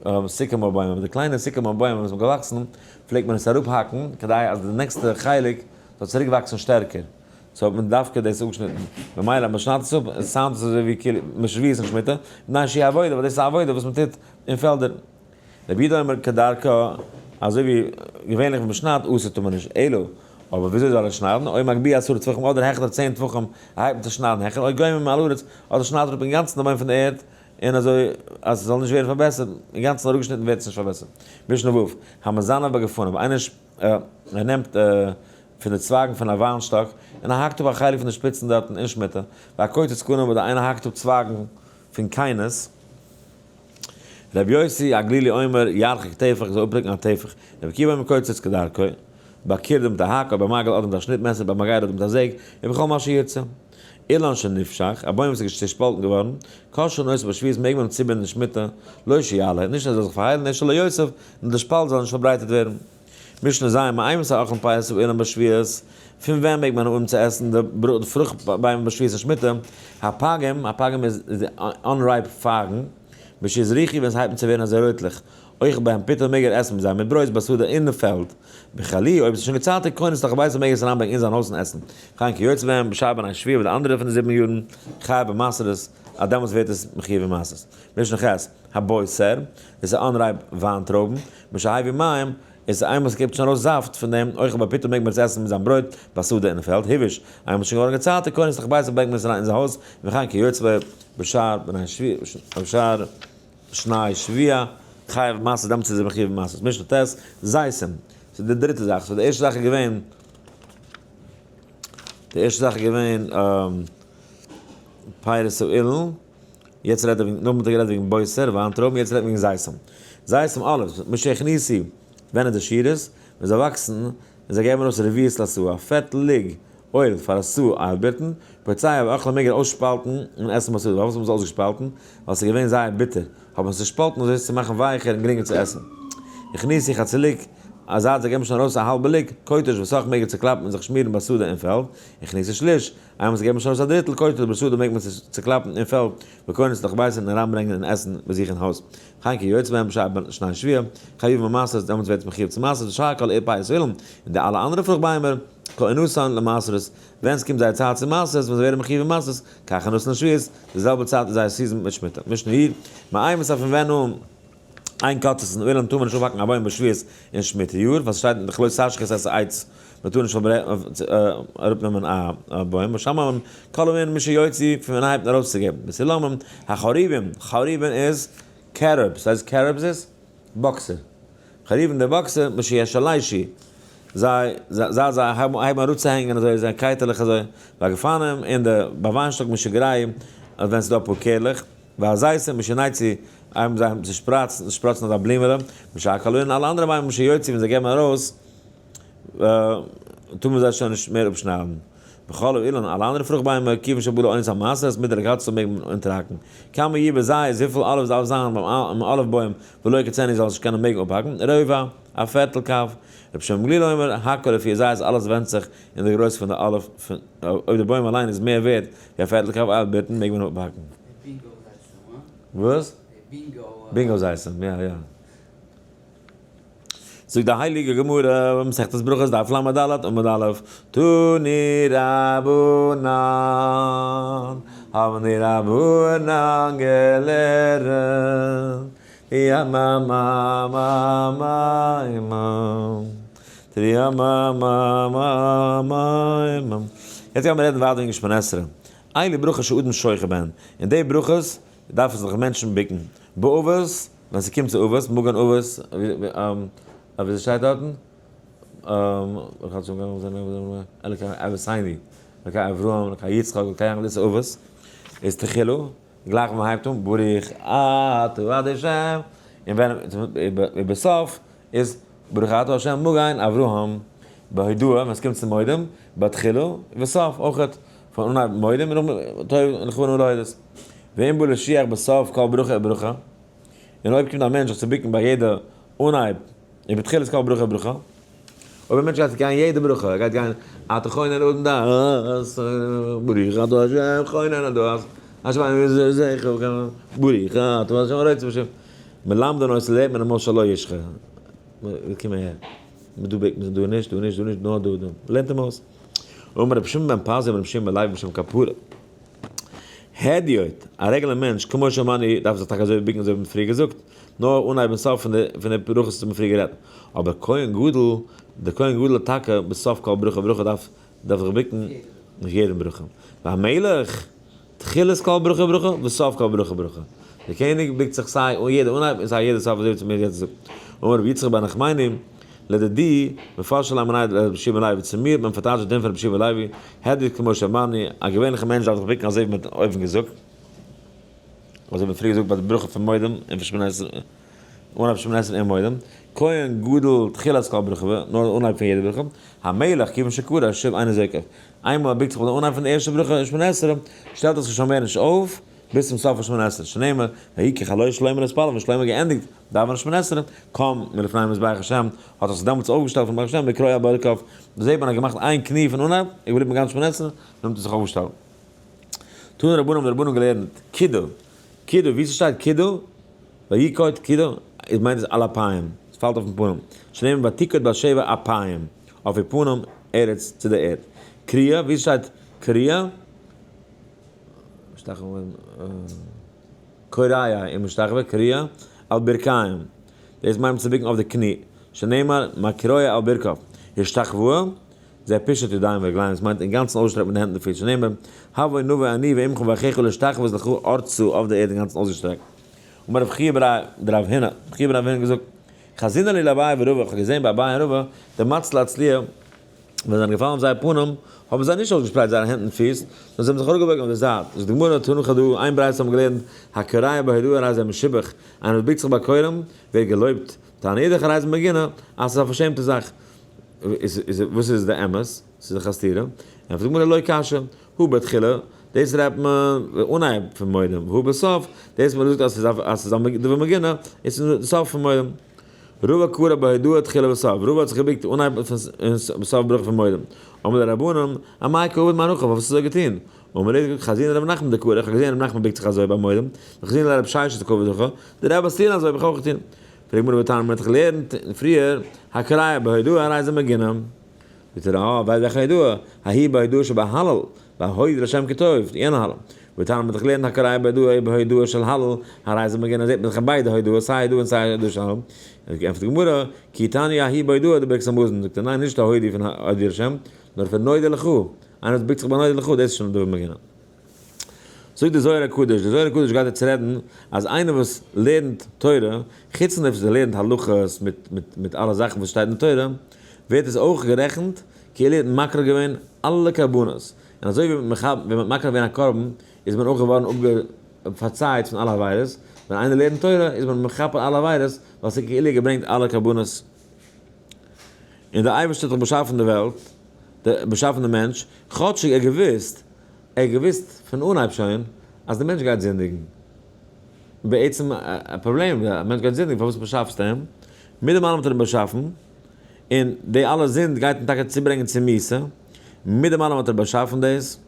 Speaker 1: sycamore בוימער, מיט די קליינע sycamore בוימער וואס האבן געוואקסן, פלעגט מען עס אראפהאקן כדי אז די נעקסטע חלק זאל צוריק וואקסן שטערקער, so האט מען דווקא דאס אפגעשניטן, ממילא אז מען שניידט עס אפ, עס sound עס אזוי ווי כאילו משביעית און שמיטה, מפני שהיא עבודה, ווייל דאס איז א עבודה וואס מען טוט אין פעלדער. רבי יהודה אומר כדרכה, אזוי ווי געווענליך ווען מען שניידט אסור טאר מען נישט, אלא, אבער וויאזוי זאל ער שניידן, או מגביה עשרה טפחים אדער העכער 10 טפחים, ער הייבט אן צו שניידן העכער, או גומע מעל הארץ, אדער שניידט ער אפ אינגאנצן די בוים פון די ערד, און אזוי אז עס זאל נישט ווערן פארבעסערט, אינגאנצן אראפגעשניטן ווערט עס נישט פארבעסערט. משנה ו', המזנב בגפנים, איינער ער נעמט. פון די צווייגן פון א וויינשטאק, און ער האקט אפ א חלק פון די שפיצן דארטן אין שמיטה, והקוצץ קנים אדער איינער האקט אפ צווייגן פון קינות. רבי יוסי הגלילי אומר ירחיק טפח זאל אפרוקן א טפח, רבי עקיבא אומר קוצץ כדרכו, בקורדא מיט א האק, או במגל אדער מיט א שניט מעסער, במגירה אדער מיט א זעג, ובכל מה שירצה. אילן שנפשך, א בוים וואס איז צעשפאלטן געווארן, קושרין אותו בשביעית מעג מען אים צובינדן אין שמיטה, לא שיעלה, נישט ער זאל זיך פארהיילן, אלא שלא יוסיף, נאר די שפאלט זאל נישט פארברייטערט ווערן. משנה ז', מאימתי אוכלין פירות האילן בשביעית, פון ווען מעג מען אנהויבן צו עסן די פרוכט ביימער בשביעית אין שמיטה? הפגים, הפגים איז די unripe פייגן, משיזריחי ווען עס הייבט אן צו ווערן אזוי רויטליך, אוכל בהם פתה מעג ער עסן מיט זיי מיט ברויט בשדה אין פעלד, בחלי אויב עס איז שוין געצייטיגט כונס לתוך ביתו מעג ער עס אריינברענגען אין זיין הויז און עסן, וכן כיוצא בהם בשאר בני שביעית ביי די אנדערע פון די זיבן יארן, חייב במעשרות, אז דעמאלטס ווערט עס מחיוב במעשרות. משנה ח', הבוסר, דאס איז unripe וויינטרויבן, משהביא מים, איז איינמאל ס'קומט שוין ארויס זאפט פון דעם, אוכל בו פתה מעג מען עס עסן מיט זיין ברויט, בשדה אין פעלד, הבאיש, איינמאל ס'איז שוין געווארן געצייטיגט, כונס לתוך ביתו ברענגט מען עס אריין אין זיין הויז, וכן כיוצא בו בשאר בני שביעית, בשאר שני שביעית, חייב במעשרות דעמאלטס איז ער מחיוב במעשרות. משנה ט', זיתים, ס'איז די דריטע זאך, so די ערשטע זאך איז געווען, די ערשטע זאך איז געווען פירות האילן, יעצט רעדט ער וועגן, נאכדעם האט ער גערעדט וועגן בוסר, וויינטרויבן, יעצט רעדט מען וועגן זיתים. זיתים olives, משהכניסו, ווען איז די שירות? ווען זיי וואקסן, און זיי געבן ארויס רביעית לסאה, א פערטל לוג oil פאר א סאה איילבירטן, פוצע ואוכלה מעג ער אויסשפאלטן און עסן בשדה. פארוואס האט מען עס אויסגעשפאלטן? ווייל עס איז געווען זייער ביטער, האט מען עס צעשפאלטן אזוי עס צו מאכן ווייכער און גרינגער צו עסן. הכניסו חצי לוג, א זייט זיי געבן שוין ארויס א האלבע לוג, כותש וסך מעג ער צעקלאפן און זיך שמירן בשדה אין פעלד, הכניסו שליש, איינמאל זיי געבן שוין ארויס א דריטל, כותש בשדה מעג מען עס צעקלאפן אין פעלד, וכונס לתוך ביתו און אריינברענגען און עסן ביי זיך אין הויז. וכן כיוצא בהם בשאר שני שביעית, חייבין במעשרות, דעמאלטס ווערט עס מחיוב צו מעשרות, ושאר כל פירות האילן, און די אלע אנדערע פרוכט ביימער, כעונתן למעשרות, ווען ס'קומט זייער צייט צו מעשרות, ווען זיי ווערן מחיוב אין מעשרות, כך עונתן לשביעית, די זעלבע צייט איז זייער season מיט שמיטה. משנה י, מאימתי פון ווען אן אין קוצצין אילן טאר מען נישט אפהאקן א בוים בשביעית אין שמיטה יאר, ווייל ס'שטייט אין לא תשחית את העץ, מען טאר נישט אראפנעמען א בוים, בית שמאי אומרים כל האילן משיוציא פון ווען הייבט ארויסצוגעבן, בית הלל אומרים החרובים, חרובין איז carobs, ס'הייסט carobs איז באקסער, חרובין די באקסער משישלשו, זיי זיי זיי הייבן אראפצוהענגען אזוי זיי קייטעלעך אזוי, והגפנים און די ביי וויינשטאק משיגרעו ווען ס'איז דא אפאר קערלעך, והזיתים משינצו הייבן זיי אן צו שפראצן, שפראצן אזא בלימעלע, ושאר כל האילן אלע אנדערע ביימער משיוציאו ווען זיי געבן ארויס, טאר מען זיי שוין נישט מער אפשניידן. וכל האילן, אלע אנדערע פרוכט ביימער, כיוון שבא לעונת המעשרות, מותר לקצצן מעג מען אונטערהאקן. כמה יהיה בזית, וויפיל olives דארף זיין ביים olive בוים, ולא יקצצנו זאל נישט קענען מעגן אפהאקן, רבע, א פערטל קב. רבי שמעון בן גמליאל אומר, הכל לפי הזית, אלעס ווענדט זיך אין די גרויס פון די olive, אויב די בוים אליין איז מער ווערט ווי א פערטל קב איילבירטן מעג מען אפהאקן.
Speaker 2: די בינגאו זיתים, הא?
Speaker 1: וואס?
Speaker 2: די בינגאו.
Speaker 1: בינגאו זיתים, יא יא. זאגט די הייליגע גמרא, מסכת ברכות דף לד עמוד א', תנו רבנן, האבן די רבנן געלערנט, יעצט גיימיר רעדן ווייטער וועגן שמונה עשרה, אלו ברכות שאדם שוחה בהן, און די ברכות דארפן זיך מענטשן בוקן, באבות, ווען ס'קומט צו אבות, מגן אבות, וויאזוי שטייט דארטן? אלוקי אבותינו, אלוקי אברהם, אלוקי יצחק, אלוקי יעקב, דאס איז אבות, איז תחילה, גלייך ווען מ'הייבט אן, ברוך אתה ה', און ווען ובסוף איז ברוך אתה ה' מגן אברהם, בהודאה, ווען ס'קומט צו מודים, בתחילה, ובסוף אויכעט, פון אנהייב מודים און נאכדעם לכבוד להודות. ואם בא להושיע בסוף כל ברכה וברכה, און אויב קומט א מענטש זיך צו בוקן ביי יעדע אנהייב און בתחילת כל ברכה וברכה, אויב א מענטש גייט גיין יעדע ברכה, ער גייט גיין אתה חונן לאדם דעת, ברוך אתה ה' חונן הדעת, ברוך אתה ה' הרוצה בשם, מלמדין אותו לערנט מען אים אויס שלא ישחה, קום אהער, דא בוקט מען זיך, דא נישט, דא נישט, דא נישט, נאר דא, דא, לערנט אים אויס. אמר רבי שמעון בן פזי אמר רבי שמעון בן לוי בשם כפרה. הדיוט, א רעגולער מענטש, כמו שאמרנו, דארף זיך טאקע אזוי בוקן אזוי ווי מ'האט פריער געזאגט, נאר אנהייב און סוף פון די פון די ברכות וואס מ'האט פריער גערעדט. אבער כהן גדול, דער כהן גדול האט טאקע בסוף כל ברכה וברכה דארף דארף זיך בוקן נאך יעדן ברכה. והמלך, תחילת כל ברכה וברכה וסוף כל ברכה וברכה. דער קעניג בוקט זיך סיי יעדע אנהייב און סיי יעדע סוף אזוי ווי מ'האט יעצט געזאגט. אמר רבי יצחק בר נחמני. לדידי, מפרשי ליה מיניה דרבי יהושע בן לוי, צו מיר האט מען פארטייטשט די דין פון רבי יהושע בן לוי, הדיוט כמו שאמרנו, א געווענליכע מענטש דארף זיך בוקן אזוי ווי מען האט אויבן געזאגט, אזוי ווי מען האט פריער געזאגט ביי די ברכה פון מודים און פון שמונה עשרה, אנהייב שמונה עשרה און מודים, כהן גדול תחילת כל ברכה, נאר אנהייב פון יעדע ברכה, המלך כיוון שכרע שוב אינו זוקף, איינמאל ער בוקט זיך ביי די אנהייב פון די ערשטע ברכה אין שמונה עשרה, שטעלט ער זיך שוין מער נישט אויף, ביז צום סוף פון שמונה עשרה, שנאמר, ויהי ככלות שלמה להתפלל, ווען שלמה האט געענדיגט דאווענען שמונה עשרה, קם מלפני מזבח השם, האט ער זיך דעמאלטס אויפגעשטעלט פון מזבח השם, בכרעו על ברכיו, דא זעט מען ער האט געמאכט איין קני פון אנהייב, איז געבליבן גאנץ שמונה עשרה, נאכדעם האט ער זיך אויפגעשטעלט. תנו רבנן האבן די רבנן געלערנט, קידה, קידה, וואו ס'שטייט קידה, ויקוד קידה, איז מיינט עס על אפיים, עס פאלט אויפן פנים, שנאמר ותקוד בת שבע אפיים, אויף איר פנים, ארץ, צו די ערד. כריעה, וואו ס'שטייט כריעה, כורע ומשתחווה, כריעה, על ברכיים, דאס מיינט צו בוקן אויף די קני, שנאמר מכרוע על ברכיו, השתחוואה, זה פישוט ידיים ורגליים, עס מיינט אינגאנצן אויסשטרעקן מיט די הענט און די פיס, שנאמר, הבה נבוא אני ועמך ואחיך להשתחוות לך ארצה אויף די ערד אינגאנצן אויסגעשטרעקט. אמר רב חייא בר דרב הונא, רב חייא בר רב הונא האט געזאגט, חזינא לי לאביי ורבא, איך האב געזען ביי אביי און רבא, דמצלי אצלויי, ווען זיי זענען געפאלן אויף זייער פנים, האבן זיי נישט אויסגעשפרייט זייערע הענט און פיס, נאר זיי האבן זיך אראפגעבויגן אויף די זייט. זאגט די גמרא, תנא חדא, איין ברייתא האבן געלערנט, הכורע בהודאה הרי זה משובח, איינער וואס בוקט זיך ביי כורעים, ווערט געלויבט, תניא אידך הרי זה מגונה, אז ס'איז א פארשעמטע זאך. איז וואס איז די אמת? ס'איז דאך א סתירה. ענטפערט די גמרא, לא קשיא, הא בתחילה, דאס רעדט מען אנהייב פון מודים, והא בסוף, דאס וואס מ'זאגט אז ס'איז א דבר מגונה, איז אין סוף פון מודים. רבא כרע בהודאה תחילה וסוף, רבא האט זיך געבוקט אנהייב און סוף ברכה פון מודים. אמרו לו רבנן, אמאי קא עביד מר הכי, פארוואס האסטו אזוי געטון? אמר להו, חזינא לרב נחמן דכרע, איך האב געזען רב נחמן בוקט זיך אזוי ביי מודים, וחזינא לרב ששת דקא עביד הכי, די רבי'ס טוען אזוי האב איך אויך געטון. פרעגט גמרא והתניא, מען האט דאך געלערנט פריער, הכורע בהודאה הרי זה מגונה. זאגט ער, אה, ווייל וועלכע הודאה? ההיא בהודאה שבהלל, והודו להשם כי טוב, יענע הלל. והתניא מען האט דאך געלערנט הכורע בהודאה בהודאה של הלל, הרי זה מגונה, זעט מען דאך אין ביידע הודאות, סיי הודאה און סיי הודאה של הלל. ענטפערט די גמרא, כי תניא ההיא בהודאה דברכת המזון, זאגט ער ניין נישט א הודאה פון הודו להשם, נאר פון נודה לך, איינער וואס בוקט זיך ביי נודה לך, דאס איז שוין א דבר מגונה. זאגט דער זוהר הקדוש, דער זוהר הקדוש גייט יעצט רעדן אז איינער וואס לערנט תורה, חוץ פון דעם וואס ער לערנט הלכות מיט מיט מיט אלע זאכן וואס שטייט אין תורה, ווערט עס אויך גערעכנט כאילו ער האט מקריב געווען אלע קרבנות, און אזוי ווי ווען מען האט מקריב געווען א קרבן איז מען אויך געווארן אפגעפארצייט פון אלע עבירות, ווען איינער לערנט תורה איז מען מכפר אלע עבירות ווייל ס'איז כאילו ער האט געברענגט אלע קרבנות. און דער אייבערשטער האט דאך באשאפן די וועלט, באשאפן די מענטש, כאטשיג ער האט געוואוסט, ער האט געוואוסט פון אנהייב שוין אז דער מענטש גייט זינדיגן. בעצם א פראבלעם, א מענטש גייט זינדיגן, פארוואס באשאפסטו אים? מיט דעם אלעם האט ער אים באשאפן, און די אלע זינד גייט אים טאקע צוברענגען צו מיתה, מיט דעם אלעם האט ער באשאפן דאס.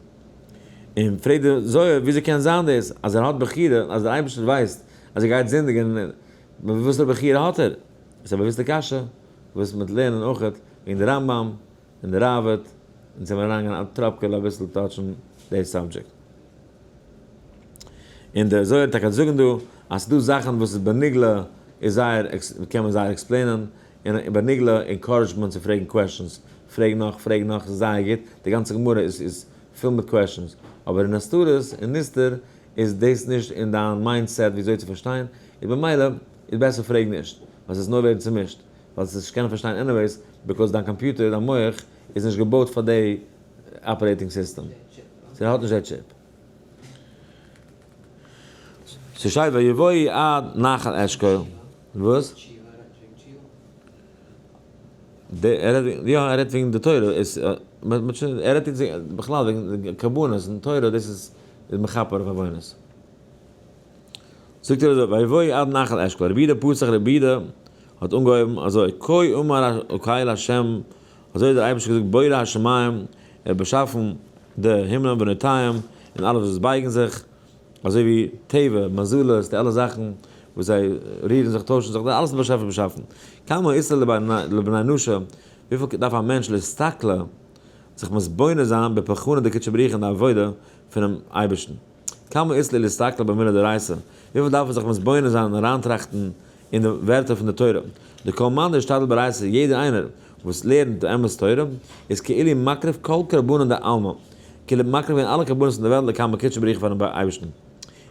Speaker 1: און פרעגט דער זוהר, וויאזוי קען זיין דאס אז ער האט בחירה, אז דער אייבערשטער ווייסט אז ער גייט זינדיגן, וואסערע בחירה האט ער? איז א באוויסטע קשיא וואס מ'וועט לערנען אויכעט וועגן די רמב ם און די ראבד, אונז וועלן אריינגיין א טראפקעלע אביסל touch ן די subject. און די זוהר טאקע זאגן דא אז ס'דא זאכן וואס איז בנגלה איז זייער קען מען זייער explain ען, און בנגלה encourage ט מען צו פרעגן questions, פרעג נאך פרעג נאך ס'איז זייער גוט, די גאנצע גמרא איז איז פול מיט questions, אבער אין הסתרות און נסתר איז דאס נישט אין דיין mindset וויאזוי צו פארשטיין, איז במילא איז בעסער פרעג נישט, ווייל ס'וועט נאר ווערן צומישט, ווייל ס'וועסט נישט קענען פארשטיין anyways, because דיין קאמפיוטער, דיין מח, איז נישט געבויט פאר די operating system. ס'האט נישט די chip. ס'שטייט ויבואו עד נחל אשכול. וואס? יא, ער רעדט וועגן די תורה, ער רעדט בכלל וועגן קרבנות און תורה, דאס איז מכפר אויף עוונות. זאגט ער אזוי, ויבואו עד נחל אשכול, רבי יהודה פתח רבי יהודה האט אנגעהויבן אזוי, כה אמר הקל השם, אזוי האט דער אייבערשטער געזאגט בורא השמים, ער האט באשאפן די הימלען ונוטיהם, און אלעס וואס בייגן זיך, אזוי ווי טבע, מזלות, די אלע זאכן וואס זיי רירן זיך, טוישן זיך, אלעס האט דער באשעפער באשאפן. כמה אית ליה לבני נשא, וויפיל דארף א מענטש לאסתכלא, זיך מתבונן זיין בפולחנא דקודשא בריך הוא אין די עבודה פונעם אייבערשטן. כמה אית ליה לאסתכלא במילי דאורייתא, וויפיל דארף ער זיך מתבונן זיין און אריינטראכטן אין די ווערטער פון די תורה. דכל מאן דאשתדל באורייתא, יעדער איינער וואס לערנט די אמת תורה, איז כאילו מקריב כל קרבנא דעלמא, כאילו מקריב געווען אלע קרבנות אין די וועלט לקמי קודשא בריך הוא פארן אייבערשטן.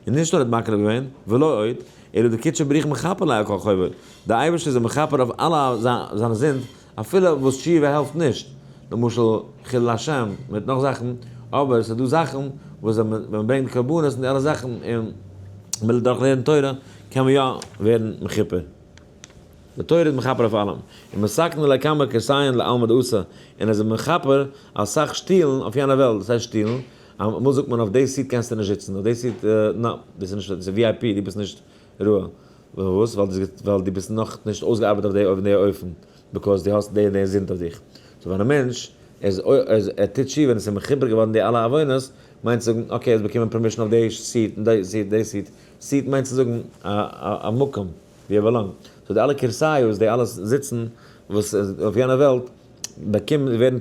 Speaker 1: און נישט נאר ער האט מקריב געווען, ולא עוד, אלא דקודשא בריך מכפר ליה על כל חובוי, דער אייבערשטער איז אים מכפר אויף אלע זיינע זינד, אפילו וואס תשובה העלפט נישט, למשל חילול השם מיט נאך זאכן, אבער עס איז דא זאכן וואס ווען מען ברענגט קרבנות און די אלע זאכן און מען דורך לערנען תורה קען מען יא ווערן מכופר. די תורה איז מכפר אויף אלעם, און מתקן ליה כמה כורסיין לעלמא דאתי, און עס איז מכפר אסאך שטולן אויף יענע וועלט, דאס הייסט שטולן, אמאל זאגט מען אויף די seat קענסטו נישט זיצן, אויף די seat נא, דאס איז נישט, דאס איז VIP, דו ביסט נישט ראוי, פארוואס? ווייל דו ביסט נאך נישט אויסגעארבעט אויף די אויף די אופן, because דו האסט די און די זינד אויף דיך. so ווען א מענטש איז ער טוט תשובה און עס איז מכופר געווארן די אלע עוונות, מיינט צו זאגן okay ער האט באקומען permission אויף די seat און די seat די seat, seat מיינט צו זאגן א מקום ווי ער באלאנגט, so די אלע כורסיות די אלע זיצן וואס אויף יענע וועלט באקומען ווערן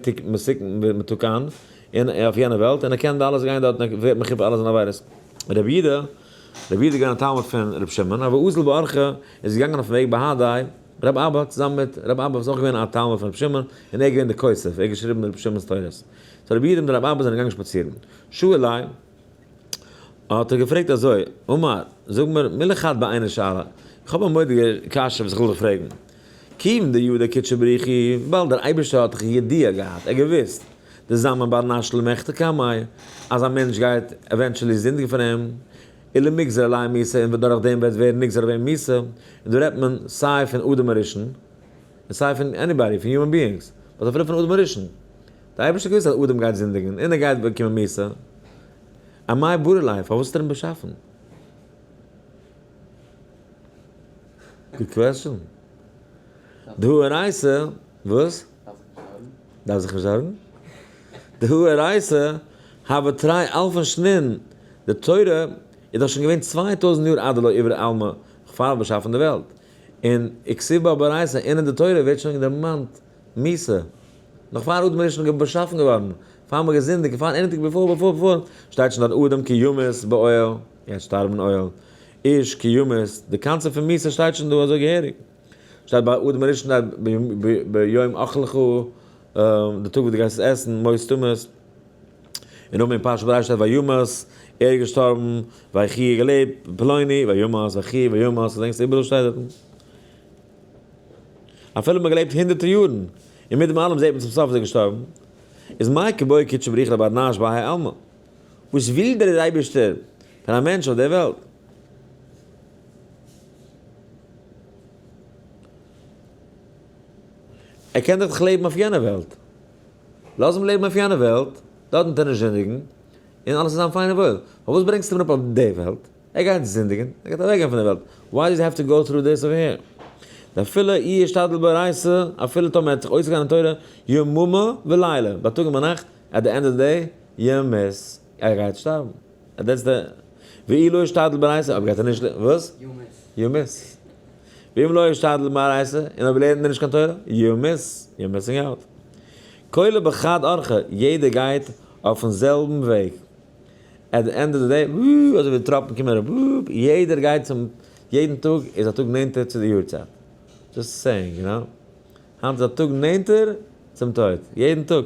Speaker 1: מתוקן און אויף יענע וועלט און ער קען אלעס גיין דארט און ער ווערט מכופר אלע זיינע עבירות. רבי יהודה, רבי יהודה איז געווען א תלמיד פון רבי שמעון, הוה אזיל באורחא איז געגאנגען אויפן וועג בהדיה רבי אבא צוזאמען מיט רבי אבא וואס איז אויך געווען א תלמיד פון רבי שמעון און ער איז געווען דער כותב, ער האט געשריבן רבי שמעון'ס תורות. so רבי יהודה מיט רבי אבא זענען געגאנגען שפאצירן. שאל ליה האט ער געפרעגט אזוי, אמר, זאג מיר, מילי חד בעינא שאלה, איך האב א מורא'דיגע קשיא וואס איך וויל דיך פרעגן. כיוון דידע קודשא בריך הוא, וויבאלד דער אייבערשטער האט דאך ידיעה געהאט, ער האט געוואוסט, דזמין בר נש למיחטא קמיה, אז א מענטש גייט eventually זינדיגן פאר אים, ולמיגזר עליה מיתה, און דורך דעם וועט ווערן נגזר אויף אים מיתה, און דא רעדט מען סיי פון אדם הראשון, און סיי פון anybody, פון human beings, but אפילו פון אדם הראשון. דער אייבערשטער האט געוואוסט אז אדם גייט זינדיגן, און ער גייט באקומען מיתה. אמאי ברא ליה, פארוואס האט ער אים באשאפן? good question. דהא אורייתא, וואס? דארף זיך נישט זארגן. דהא אורייתא, הוה תרי אלפין שנין, די תורה איז דאך שוין געווען 2000 יאר עד דלא איברי עלמא, פאר באשאפן די וועלט. און וכתיב בה באורייתא, און אין די תורה ווערט שוין דערמאנט מיתה. נאך פאר אדם הראשון איז באשאפן געווארן, פאר מ'האט געזינדיגט, פאר anything before before before, שטייט שוין דארט אדם כי ימות באוהל, גייט שטארבן אין אוהל, איש כי ימות, די קאנצעפט פון מיתה שטייט שוין דא אזוי געהעריג. שטייט ביי אדם הראשון שטייט ביום אכלך, די טאג וואס דו גייסט עס עסן, מות תמות. און נאכדעם אין פרשת בראשית שטייט וימת, ער איז געשטארבן, ויחי געלעבט, פלוני, וימת, ויחי, וימת, געדענקסט איבעראל שטייט דארטן. אפילו מ'האט געלעבט הונדערטער יארן, און מיט דעם אלעם זעט מען צום סוף איז ער געשטארבן, איז מאי קבעי קודשא בריך לבר נש בהאי עלמא? וואס וויל דער אייבערשטער פון א מענטש אויף דער וועלט? ער קען דאך לעבן אויף יענע וועלט. לאז אים לעבן אויף יענע וועלט, דארטן וועט ער נישט זינדיגן, און אלעס וועט זיין פיין און וואויל. פארוואס ברענגסטו אים אראפ אויף די וועלט? ער גייט זינדיגן, ער גייט אוועקגיין פון די וועלט, why does he have to go through this over here? דאפילו אי אשתדל באורייתא, אפילו טאמער ער האט זיך עוסק געווען אין תורה יממא ולילה, בייטאג און ביינאכט, at the end of the day, ימות, ער גייט שטארבן. that's the, ואי לא אשתדל באורייתא, אויב גייט ער נישט, וואס?
Speaker 2: ימות.
Speaker 1: ימות. ואם לא אשתדל באורייתא, און אויב לערנט ער נישט קיין תורה, ימות, you're missing out. כולא בחד אורחא, יעדער גייט אויפן זעלבן וועג. at the end of the day, וואו, אזוי ווי די טראפן קומען אראפ, וואו, יעדער גייט צום, יעדן טאג איז א טאג נענטער צו די יארצייט. just saying, you know. היינט איז א טאג נענטער צום טויט. יעדן טאג.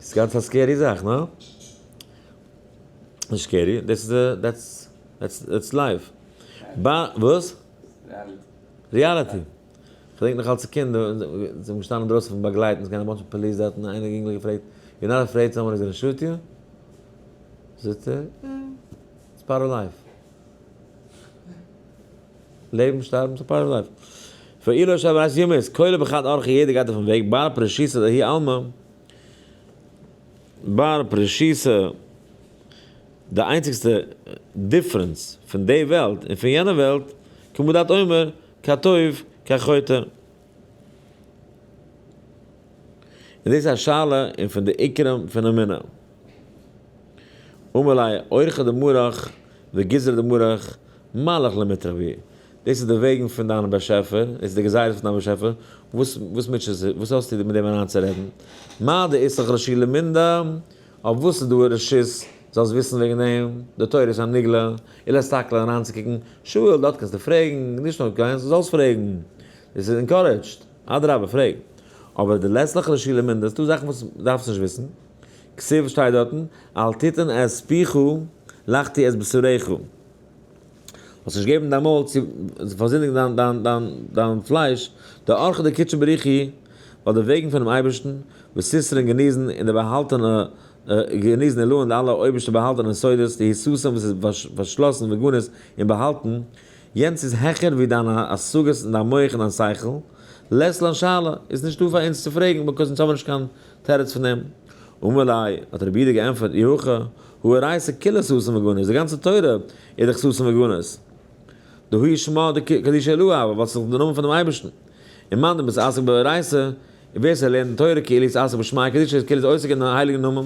Speaker 1: ס'איז גאנץ א scary זאך, no? נישט scary, דאס איז די, that's, that's life. וואס? reality. כ'דענק נאך אלס קינד, זיי זענען געשטאנען אינדרויסן פון באגלייטן, ס'איז געווען א bunch פון police דארטן, איינער יונגל האט געפרעגט, you're not afraid someone is gonna shoot you? זאגט ער, it's part of life. לעבן, שטארבן, ס'איז part of life. ואי לא אשתדל באורייתא ימות, כולא בחד אורחא יעדער גייט אויפן וועג, בר פרישותא דההוא עלמא, בר פרישותא, די איינציגסטע difference פון די וועלט און פון יענע וועלט, כמו דאת אומר, כטוב כחוטא. און דאס איז א שאלה און פון די עיקרים פון אמונה. אמר ליה אורחא דמרך וגזרא דמרך מה לך למיטרח בהו. דאס איז די וועגן פון דיין באשעפער, דאס איז די גזירות פון דיין באשעפער, וואס וואס מוטשעסטו, וואס האסטו מיט דעם אריינצורעדן? מה דאית לך רשות למידע, אויף וואס איז דא רשות זאלסט וויסן וועגן דעם, די תורה איז א נגלה, ולאסתכלא אריינצוקוקן, שאול, דארט קענסטו פרעגן, נישט נאר קענסט, זאלסט פרעגן, דאס איז encouraged, אדרבה פרעג. אבער דלית לך רשות למידע, ס'דא זאכן וואס דארפסט נישט וויסן, כתיב שטייט דארטן, אל תתן את פיך לחטיא את בשרך. זאלסט נישט געבן דיין מויל צו פארזינדיגן דיין דיין דיין דיין פלייש, די אורחא דקודשא בריך הוא, ווייל די וועגן פונעם אייבערשטן, וסיסרין גניזין און די באהאלטענע גניזין עילאין די אלע אויבערשטע באהאלטענע סודות, די היסוסים וואס איז פארשלאסן וגנוז און באהאלטן, יענץ איז העכער ווי דיינע השגות און דיין מח און דיין שכל, לית לן שאלה, איז נישטא פאר אונז צו פרעגן because אונז האבן נישט קיין תירוץ פון דעם. אמר ליה, האט רבי יהודה געענטפערט, אי הכי, הא אורייתא כולה סתים וגנוז, די גאנצע תורה איז דאך סתים וגנוז. דהא שמא דקדישא עילאה הוה, ווייל ס'איז דאך די נאמען פונעם אייבערשטן. און מאן דמתעסק באורייתא, און ווער ס'לערנט די תורה כאילו יתעסק בשמיה קדישא איז כאילו איז עוסק אין הייליגן נאמען.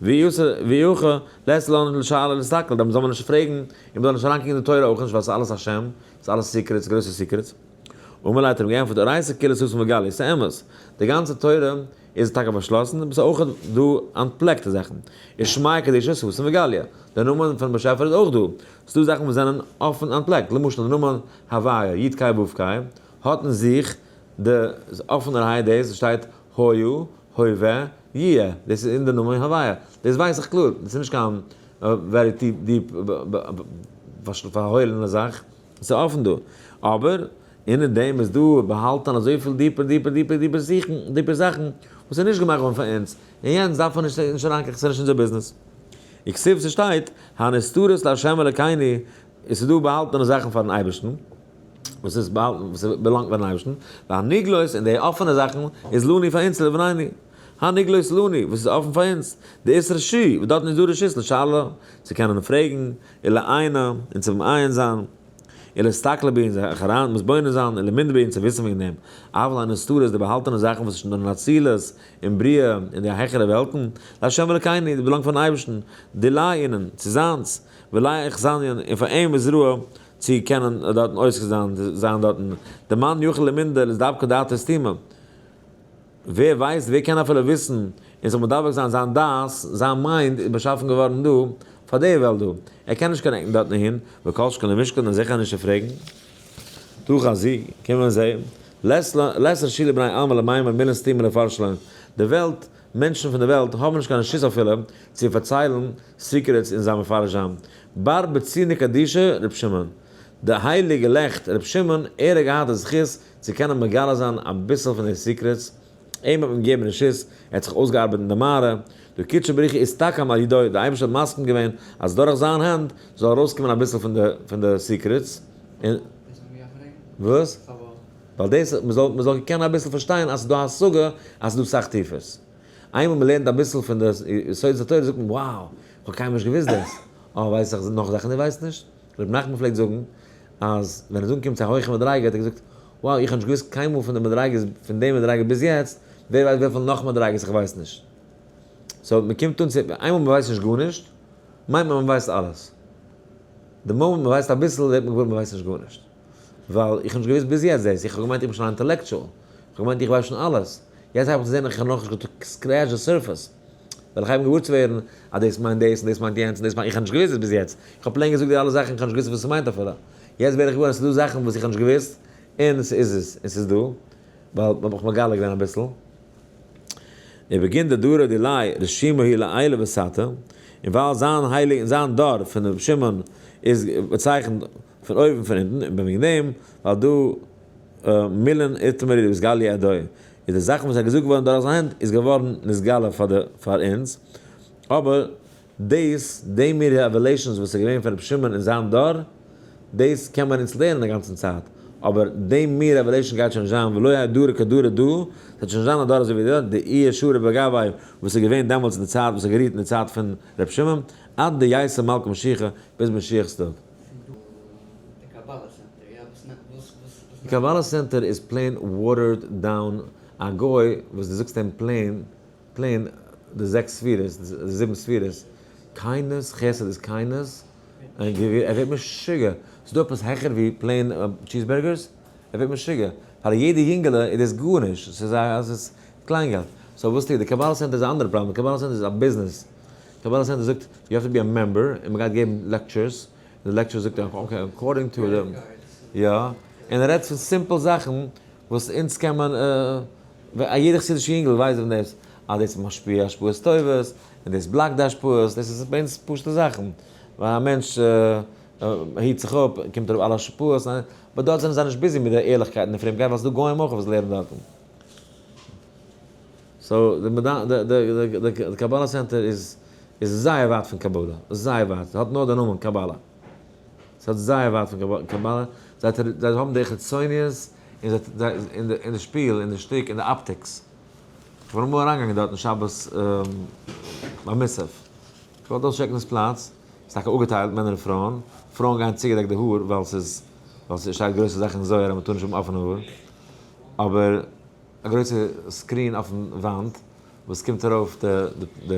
Speaker 1: ואי הכי, לית לן לשאול ולהסתכל, דאן זאל מען נישט פרעגן, און מ'זאל נישט אריינקוקן אין די תורה אויך נישט, ווייל ס'איז אלעס השם, ס'איז אלעס secrets, גרויסע secrets. אמר ליה האט ער אים געענטפערט, אורייתא כולה סתים וגלי, ס'איז אמת, די גאנצע תורה איז טאקע פארשלאסן, אבער ס'איז אויך דא אנטפלעקטע זאכן. איז שמיה קדישא סתים וגליא, דער נאמען פונעם באשעפער איז אויך דא. ס'איז דא זאכן וואס זענען אפן אנטפלעקט, למשל די נאמען הוויה, י' ק' ו' ק', האט אין זיך די אפענערהייט דאס וואס שטייט היה, הווה, יהיה, דאס איז אין די נאמען הוויה, דאס ווייס איך קלאר, דאס איז נישט קיין very deep פארהוילענע זאך, עס איז אפן דא, אבער אונטער דעם איז דא באהאלטען אזויפיל deeper deeper deeper deeper זיכן deeper זאכן וואס איז נישט געמאכט געווארן פאר אונז, און יענץ דארף מען נישט נישט אריינקריכן ס'איז נישט אונזער ביזנעס. וכתיב ס'שטייט הנסתרות לה' אלקינו, עס איז דא באהאלטענע זאכן פארן אייבערשטן, וואס איז באהאלטן וואס באלאנגט פארן אייבערשטן, והנגלות און די אפענע זאכן איז לנו פאר אונז ולבנינו, הנגלות לנו וואס איז אפן פאר אונז, דאית רשו וואס דארטן איז דא רשות לשאלה צו קענען פרעגן, ולעיינא און צו מעיין זיין, ולאסתכלא בהו און זיך אריין מתבונן זיין, ולמינדע בהו און צו וויסן וועגן דעם, אבל הנסתרות די באהאלטענע זאכן וואס איז שוין אין אצילות און בריאה און די העכערע וועלטן, לה' אלקינו, די באלאנגט פארן אייבערשטן, דיליה אינון, צו זיינס, וליה אכסניין, און פאר אים איז ראוי צו קענען דארטן עוסק זיין, זיין דארטן, דמאן יכיל למינדע לאתדבקא דעתיה סתימא. ווער ווייסט, ווער קען אפילו וויסן און זיך מדבק זיין, זיין דעת, זיין mind איז באשאפן געווארן דא, פאר די וועלט דא. ער קען נישט connect ן דארטן אהין, וכל שכן למישקל און זיכער נישט צו פרעגן. תא חזי, קום און זע, לית רשו לבני עלמא למימר מילין סתימין לפרש לן, די וועלט, מענטשן פון די וועלט האבן נישט קיין רשות אפילו צו פארציילן secrets און זיי מפרש זיין. בר בצינא קדישא ר' שמעון, די הייליגע לעכט ר' שמעון, ער האט געהאט די זכות צו קענען מגלה זיין אביסל פון די secrets, אים האט מען געגעבן רשות, ער האט זיך אויסגעארבעט אין די מערה, דהא קודשא בריך הוא אתתקם על ידוי, די אייבערשטער האט מסכים געווען אז דורך זיין הענט זאל ארויסקומען אביסל פון די פון די secrets, און.
Speaker 2: דאס האט מען געדארפט פרעגן?
Speaker 1: וואס?
Speaker 2: פארוואס?
Speaker 1: ווייל דאס מען זאל מען זאל קענען אביסל פארשטיין אז ס'איז דא א השגה אז ס'איז דא סאך טיפערס. איינמאל מען לערנט אביסל פון די יסודות התורה זאגט מען wow, איך האב קיינמאל נישט געוואוסט דאס, אה ווייס איך נאך זאכן דו ווייסט נישט? רבי נחמן פלעגט זאגן אז ווען ער איז אנגעקומען צו א הויכע מדריגה האט ער געזאגט, wow איך האב נישט געוואוסט קיינמאל פון די מדריגות פון די מדריגה ביז יעצט, ווער ווייסט וויפיל נאך מדריגות איך ווייס נישט. so מען קומט אן צו, איינמאל מען ווייסט נישט גארנישט, מיינט מען מען ווייסט אלעס. די moment מען ווייסט אביסל ווערט מען געוואר מען ווייסט נישט גארנישט. ווייל איך האב נישט געוואוסט ביז יעצט דאס, איך האב געמיינט איך בין שוין א intellectual, איך האב געמיינט איך ווייס שוין אלעס, יעצט הייב איך צו זען איך האב נאכנישט scratch די surface. וועל איך הייבן געוואר צו ווערן אז דאס מיינט דאס און דאס מיינט יענץ און דאס מיינט, איך האב נישט געוואוסט דאס ביז יעצט, איך האב plain געזאגט די אלע זאכן, איך האב נישט געוואוסט וואס ס'מיינט אפילו, יעצט ווער איך געוואר אז ס'איז דא זאכן וואס איך האב נישט געוואוסט און ס'איז עס און ס'איז דא, ווייל מ'האט מיך מגלה געווען אביסל. ובגין דדרא דיליה רשימא היא לעילא וסתא, און ווייל זיין הייליג זיין דור פון ר' שמעון איז באצייכנט פון אויבן פון אונטן, און וועגן דעם ווייל דא מילין איתמרי דאתגליא אדוי, איז די זאכן וואס איז געזאגט געווארן דורך זיין הענט איז געווארן נתגלה פאר די פאר אונז, אבער דאס די מיר revelations וואס איז געווען פון רבי שמעון אין זיין דור, דאס קען מען אונז לערנען א גאנצן צייט, אבער די מיר revelation גייט שוין נישט זיין ולא יהא דרא כדרא דא, ס'וועט שוין נישט זיין א דור אזוי ווי די דאיהו שרי בגויה וואס איז געווען דעמאלטס אין די צייט וואס איז גערוהט אין די צייט פון רבי שמעון, עד דיתי מלכא משיחא, ביז משיח'ס טאג. די קבלה center איז plain watered down א גוי וואס די זאגסט אים plain plain די זעקס ספירות די זיבן ספירות kindness חסד איז kindness און גבורה ער ווערט משוגע ס'איז דא עפעס העכער ווי plain cheeseburgers ער ווערט משוגע פאר יעדע יונגעלע איז דאס גארנישט ס'איז א ס'איז קליינגעלט so וואס טוט די קבלה center איז א אנדערע פראבלעם די קבלה center איז א ביזנעס קבלה center זאגט you have to be a member און מ'גייט געבן lectures די lecture זאגט ער okay according to די יא, און ער רעדט פון simple זאכן וואס אונז קען מען א יעדע חסידישע יונגל ווייסט ווען דאס אז דאס איז משפיע השפעות טובות און דאס block ט די השפעות, דאס איז ביי אונז פשוטע זאכן, ווייל א מענטש. היט זיך אפ, קומט אראפ אלע השפעות, but דארט זענען זיי נישט busy מיט די ערליכקייט און די פרומקייט, ווייל ס'איז דא גוים אויך וואס לערנען דארטן. So, די קבלה center איז זייער ווייט פון קבלה, זייער ווייט, ס'האט נאר די נאמען קבלה. ס'האט זייער ווייט פון קבלה, זיי האבן די חיצוניות אין די שפיל, אין די שטיק, אין די optics. איך בין אמאל אריינגעגאנגען דארטן שבת ביי מוסף. איך וואלט אויסטשעקן דאס פלאץ, ס'איז טאקע אפגעטיילט מענער און פרויען, פרויען גייען צוגעדעקט די האר ווייל ס'איז, ווייל ס'שטייט גרויסע זאכן אין זוהר אז מ'טאר נישט האבן אפענע האר, אבער א גרויסע screen אויפן וואנט וואס קומט ארויף די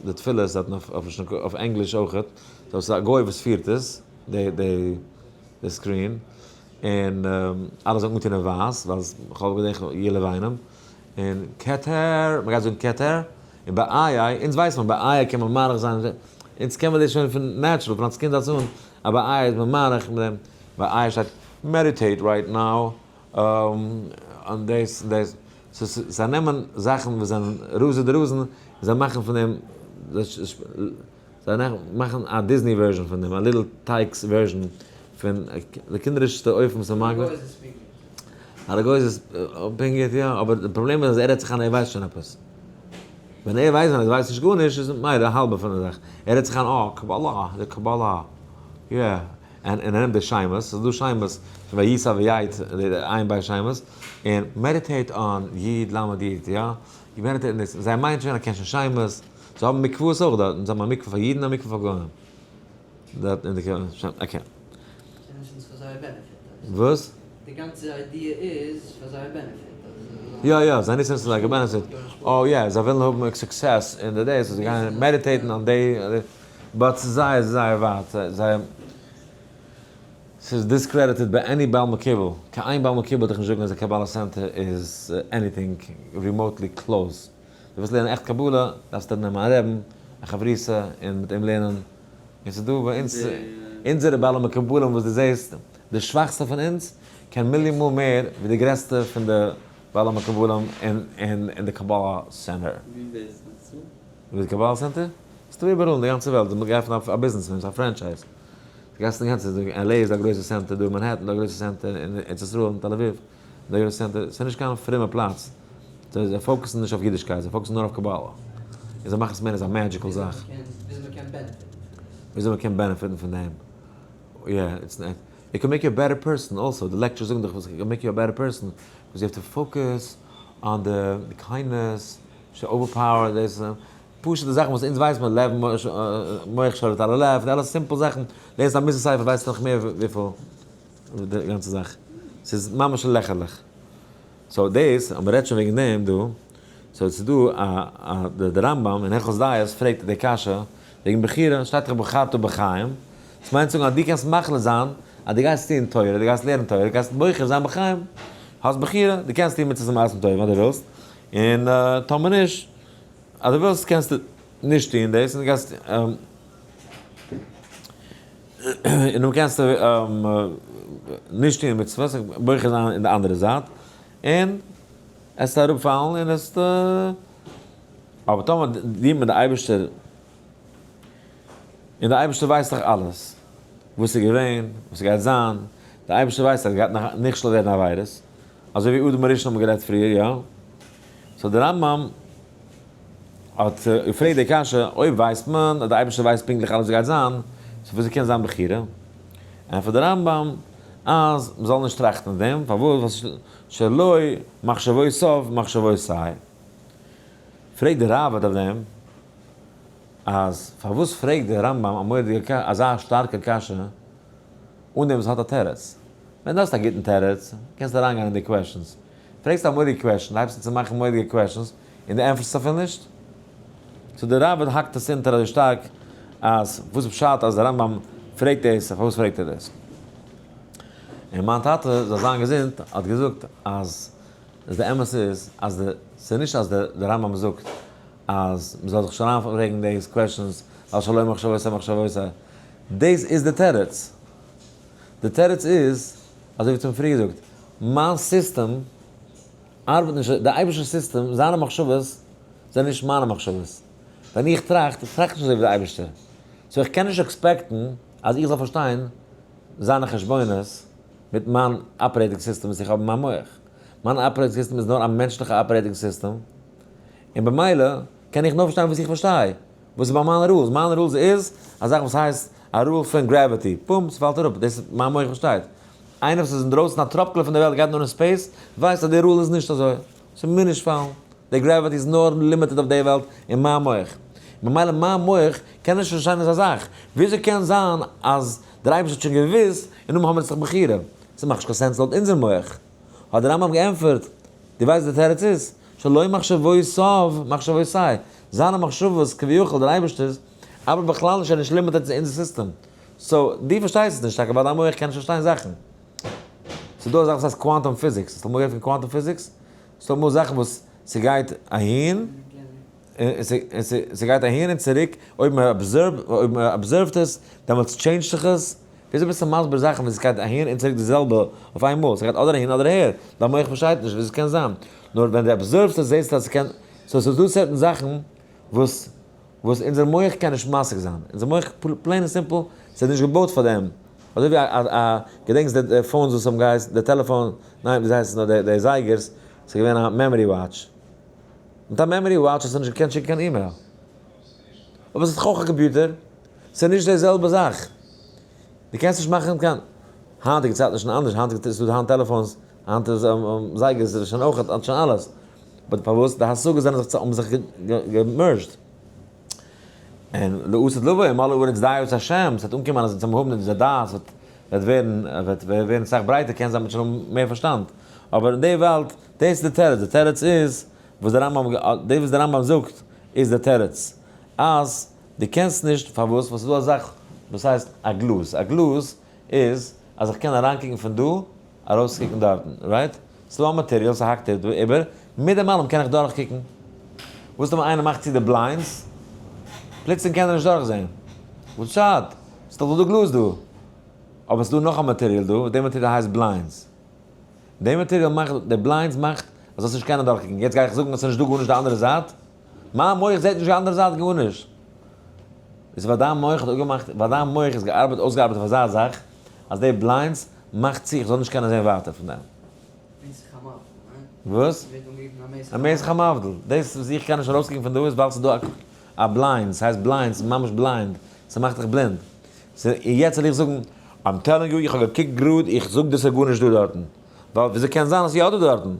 Speaker 1: די תפילות דארטן אויף ענגליש אויכעט, so ס'איז א גוי וואס פירט עס, די screen, און אלע זענען אנגעטון אין ווייס, ווייל כ'האב געדענק יעלע וויינען, און כתר, מ'גייט זאגן כתר, און ביי איי איי, אונז ווייסט מען ביי איי איי קען מען מאריך זיין, אונז קען מען דאס שוין פון natural, פון אלס קינד אלס אן, אז ביי איי איז מען מאריך מיט דעם, ביי איי שטייט meditate right now, און דאס און דאס, so זיי נעמען זאכן וואס זענען רזא דרזין, און זיי מאכן פון דעם, זיי מאכן א Disney version פון דעם, א Little Tikes version פון די קינדערישסטע אופן וואס מען מאכט. אז די גוי איז עס פינגערט יא, אבער די פראבלעם איז אז ער רעדט זיך איין ער ווייסט שוין עפעס. ווען ער ווייסט ווען ער ווייסט נישט גארנישט איז מילא א האלבע פון די זאך. ער רעדט זיך איין אה, קבלה, די קבלה, יא. און ער נעמט די שמות, ס'איז דא שמות פון ויסע ויית, די עין בית שמות, און meditate on יוד למד יוד, יא. meditate אין דאס. זיי מיינט שוין ער קען שוין שמות. זיי האבן מקוואות אויך דארטן, זיי האבן א מקווה פאר אידן א מקווה פאר גוים. דארט אין די קעלער, שוין, okay. וואס?
Speaker 2: די גאנצע idea איז פאר זייער benefit.
Speaker 1: יא יא, זיי נוצן עס like א benefit. oh יא, זיי ווילן האבן success אין די days, זיי גייען meditate ן אן די, but ס'איז זייער זייער ווייט, זיי, ס'איז discredited ביי any בעל מקובל, קיין איין בעל מקובל וועט דיך נישט זאגן אז די קבלה center איז anything remotely close. דו ווילסט לערנען עכט קבלה, דארפסטו נעמען א רעבן, א חברותא, און מיט אים לערנען. און ס'איז דא ביי אונז, אונזערע בעלי מקובלים וואס דו זעסט, די שוואכסטע פון אונז, קען מיליאן מאל מער ווי די גרעסטע פון די בעלי מקובלים אין די קבלה center.
Speaker 2: ווי איז דאס?
Speaker 1: ווי די קבלה center? ס'איז דא איבעראל אין די גאנצע וועלט, מ'האט געעפנט א ביזנעס פון עס, א franchise. די גאנצע, די גאנצע, אין LA איז דא א גרויסע center, דא אין מאנהעטן איז דא א גרויסע center, אין ארץ ישראל, אין תל אביב. די center, ס'איז נישט קיין פרומע פלאץ, זיי focus ן נישט אויף אידישקייט, זיי focus ן נאר אויף קבלה, און זיי מאכן עס מער אז א magical זאך.
Speaker 2: וויאזוי מ'קען benefit ן פון דעם.
Speaker 1: וויאזוי מ'קען benefit ן פון דעם, יא, it's not, it can make you a better person also, די lectures זאגן דאך וואס, it can make you a better person, because you have to focus on the kindness, נישט overpower דאס, פשוט'ע זאכן וואס אונז ווייסן מיר, לב מח שולט על הלב, די אלע simple זאכן, לערנסט א מוסר ספר ווייסטו נאך מער וויפיל. די גאנצע זאך. ס'איז ממש לעכערליך. so דאס, אז מ'רעדט שוין וועגן דעם דא, so ס'איז דא א א די רמב ם אין הלכות דעות פרעגט די קשיא וועגן בחירה, שטייט דאך בחרת בחיים, דאס מיינט צו זאגן אז דו קענסט מחליט זיין אז דו גייסט טון תורה, דו גייסט לערנען תורה, דו גייסט בוחר זיין בחיים, האסט בחירה, דו קענסט טון מצוות ומעשים טובים אז דו ווילסט, און טאמער נישט, אז דו ווילסט קענסטו נישט טון דאס און דו גייסט. און דו קענסט נישט טון מצוות, בוחר זיין אין די אנדערע זייט, און עס וועט אראפפאלן און עס אבער טאמער דינט מען די אייבערשטער, און די אייבערשטער ווייסט דאך אלעס, וואס איז געווען, וואס גייט זיין, די אייבערשטער ווייסט אז עס גייט נאך נכשל ווערן עבירות, אזוי ווי אדם הראשון האט מען גערעדט פריער, יא? so דער רמב ם האט געפרעגט די קשיא, אויב ווייסט מען אז די אייבערשטער ווייסט פונקטליך אלעס וואס גייט זיין, so וויאזוי קען זיין בחירה? ענטפערט דער רמב ם אז מען זאל נישט טראכטן אין דעם, פארוואס? ווייל שלא מחשבותיו מחשבותי. פרעגט דער ראבד אויף דעם, אז פארוואס פרעגט דער רמב ם א מורא'דיגע אזא שטארקע קשיא אן דעם וואס האט א תירוץ? ווען דו האסט א גוטן תירוץ, קענסטו אריינגיין אין די questions. פרעגסט א מורא'דיגע question, הייבסט אן צו מאכן מורא'דיגע questions, און דו ענטפערסט אפילו נישט? so דער ראבד האקט עס אונטער אזוי שטארק, אז וואס איז פשט אז דער רמב ם פרעגט דאס, פארוואס פרעגט ער דאס? און מיין טאטע זאל זיין געזונט האט געזאגט אז די אמת איז אז די, ס'איז נישט אז די רמב ם זאגט אז מ'זאל זיך נישט אריינפרעגן דאס questions, ווייל שלא מחשבותי מחשבותי, דאס איז די תירוץ. די תירוץ איז, אזוי ווי צום פריער געזאגט, מיין סיסטעם ארבעט נישט, די אייבערשטער'ס סיסטעם, זיינע מחשבות זענען נישט מיינע מחשבות. ווען איך טראכט, איך טראכט נישט אזוי ווי די אייבערשטער. so איך קען נישט expect ן. אז איך זאל פארשטיין זיינע חשבונות מיט מיין operating system וואס איך האב אין מיין מח. מיין operating system איז נאר א מענטשליכע operating system, און במילא קען איך נאר פארשטיין וואס איך פארשטיי. וואס איז ביי מיינע rules? מיינע rules איז א זאך וואס הייסט א rule פון gravity. בום, ס'פאלט אראפ. דאס איז מיין מח פארשטייט. איינער וואס איז אינדרויסן א טראפקעלע פון די וועלט גייט נאר אין space, ווייסט אז די rule איז נישט אזוי. ס'מוז נישט פאלן. די gravity איז נאר limited אויף די וועלט אין מיין מח. ממילא מיין מח קען נישט פארשטיין אזא זאך. וויאזוי קען זיין אז דער אייבערשטער האט שוין געוואוסט און נאכדעם האבן מיר זיך בחירה? ס'מאכט נישט קיין sense לויט אונזער מח. האט דער רמב ם געענטפערט, דו ווייסט וואס די תירוץ איז? שלא מחשבותיו מחשבותי, זיינע מחשבות כביכול דער אייבערשטער'ס, אבער בכלל נישט ער איז נישט limited צו אונזער system. So, דו פארשטייסט עס נישט טאקע ווייל דיין מח קען נישט פארשטיין זאכן. ס'איז דא א זאך וואס הייסט quantum physics. האסט אמאל געהערט פון quantum physics? ס'איז דא אמאל זאכן וואס ס'גייט אהין, און ס'גייט אהין און צוריק, אויב מען observe ט עס, דעמאלטס change ט זיך עס. וויאזוי ביסטו מסביר זאכן וואס ס'גייט אהין און צוריק די זעלבע אויף איין מאל? ס'גייט אדער אהין אדער אהער. דיין מח פארשטייט נישט וויאזוי ס'קען זיין. נאר ווען דו observe סט עס זעסטו אז ס'קען. So ס'איז דא certain זאכן וואס וואס אונזער מח קען נישט משיג זיין. אונזער מח plain און simple ס'איז נישט געבויט פאר דעם. אזוי ווי א א געדענקסט די phones וואס האבן געהייסן די טעלעפאן, ניין וויאזוי הייסט עס נאר די זייגערס, ס'איז געווען א memory watch. מיט א memory watch האסטו נישט געקענט שיקן קיין אימעיל. אבער ס'איז דאך אויך א קאמפיוטער. ס'איז נישט די זעלבע זאך. דו קענסט נישט מאכן קיין, היינטיגע צייטן איז שוין אנדערש, היינט איז דא היינט טעלעפאנס, היינט איז זייגערס איז שוין אויך, האט שוין אלעס. but פארוואס? די השגות זענען זיך האבן זיך גע merge ט. און לעתיד לבוא, מלאה הארץ דעה את השם, ס'וועט אנקומען אז אונז האבן די דעת וועט ווערן וועט ווערן סאך ברייטער, קען זיין מ'וועט שוין האבן מער פארשטאנד. אבער אין די וועלט, דאס איז די תירוץ, די תירוץ איז וואס די רמב ם, דאס וואס די רמב ם זאגט איז די תירוץ. אז דו קענסט נישט, פארוואס? ווייל ס'איז דא א זאך וואס הייסט א גלאז, א גלאז איז אז איך קען אריינקוקן פון דא ארויסקוקן דארטן, right? ס'איז דא א material, ס'האקט איבער, מיט דעם אלעם קען איך דורכקוקן. וואס טאמער איינער מאכט צו די blinds? פלוצלינג קען ער נישט דורכזען. וואס פשט? ס'איז דאך דא די גלאז דא. אבער ס'איז דא נאך א material דא, די material הייסט blinds. די material מאכט, די blinds מאכט אז זאלסט נישט קענען דורכקוקן. יעצט גיי איך זאגן אז ס'איז נישט דא גארנישט די אנדערע זייט? מיין מח זעט נישט די אנדערע זייט גארנישט. איז ווייל דיין מח האט אפגעמאכט, ווייל דיין מח איז געארבעט, אויסגעארבעט אויף אזא זאך, אז די blinds מאכט צו איך זאל נישט קענען זען ווייטער פון דעם. וואס? א מסך המבדיל. דאס וואס איך קען נישט ארויסקוקן פון דא איז ווייל ס'איז דא א blind, ס'הייסט blind, ס'איז ממש blind, ס'מאכט דיך בלינד. יעצט זאל איך זאגן, I'm telling you, איך האב געקוקט גראד, איך זאג דיר ס'איז גארנישט דא דארטן. ווייל וויאזוי קען זיין אז ס'איז יא דא דארטן?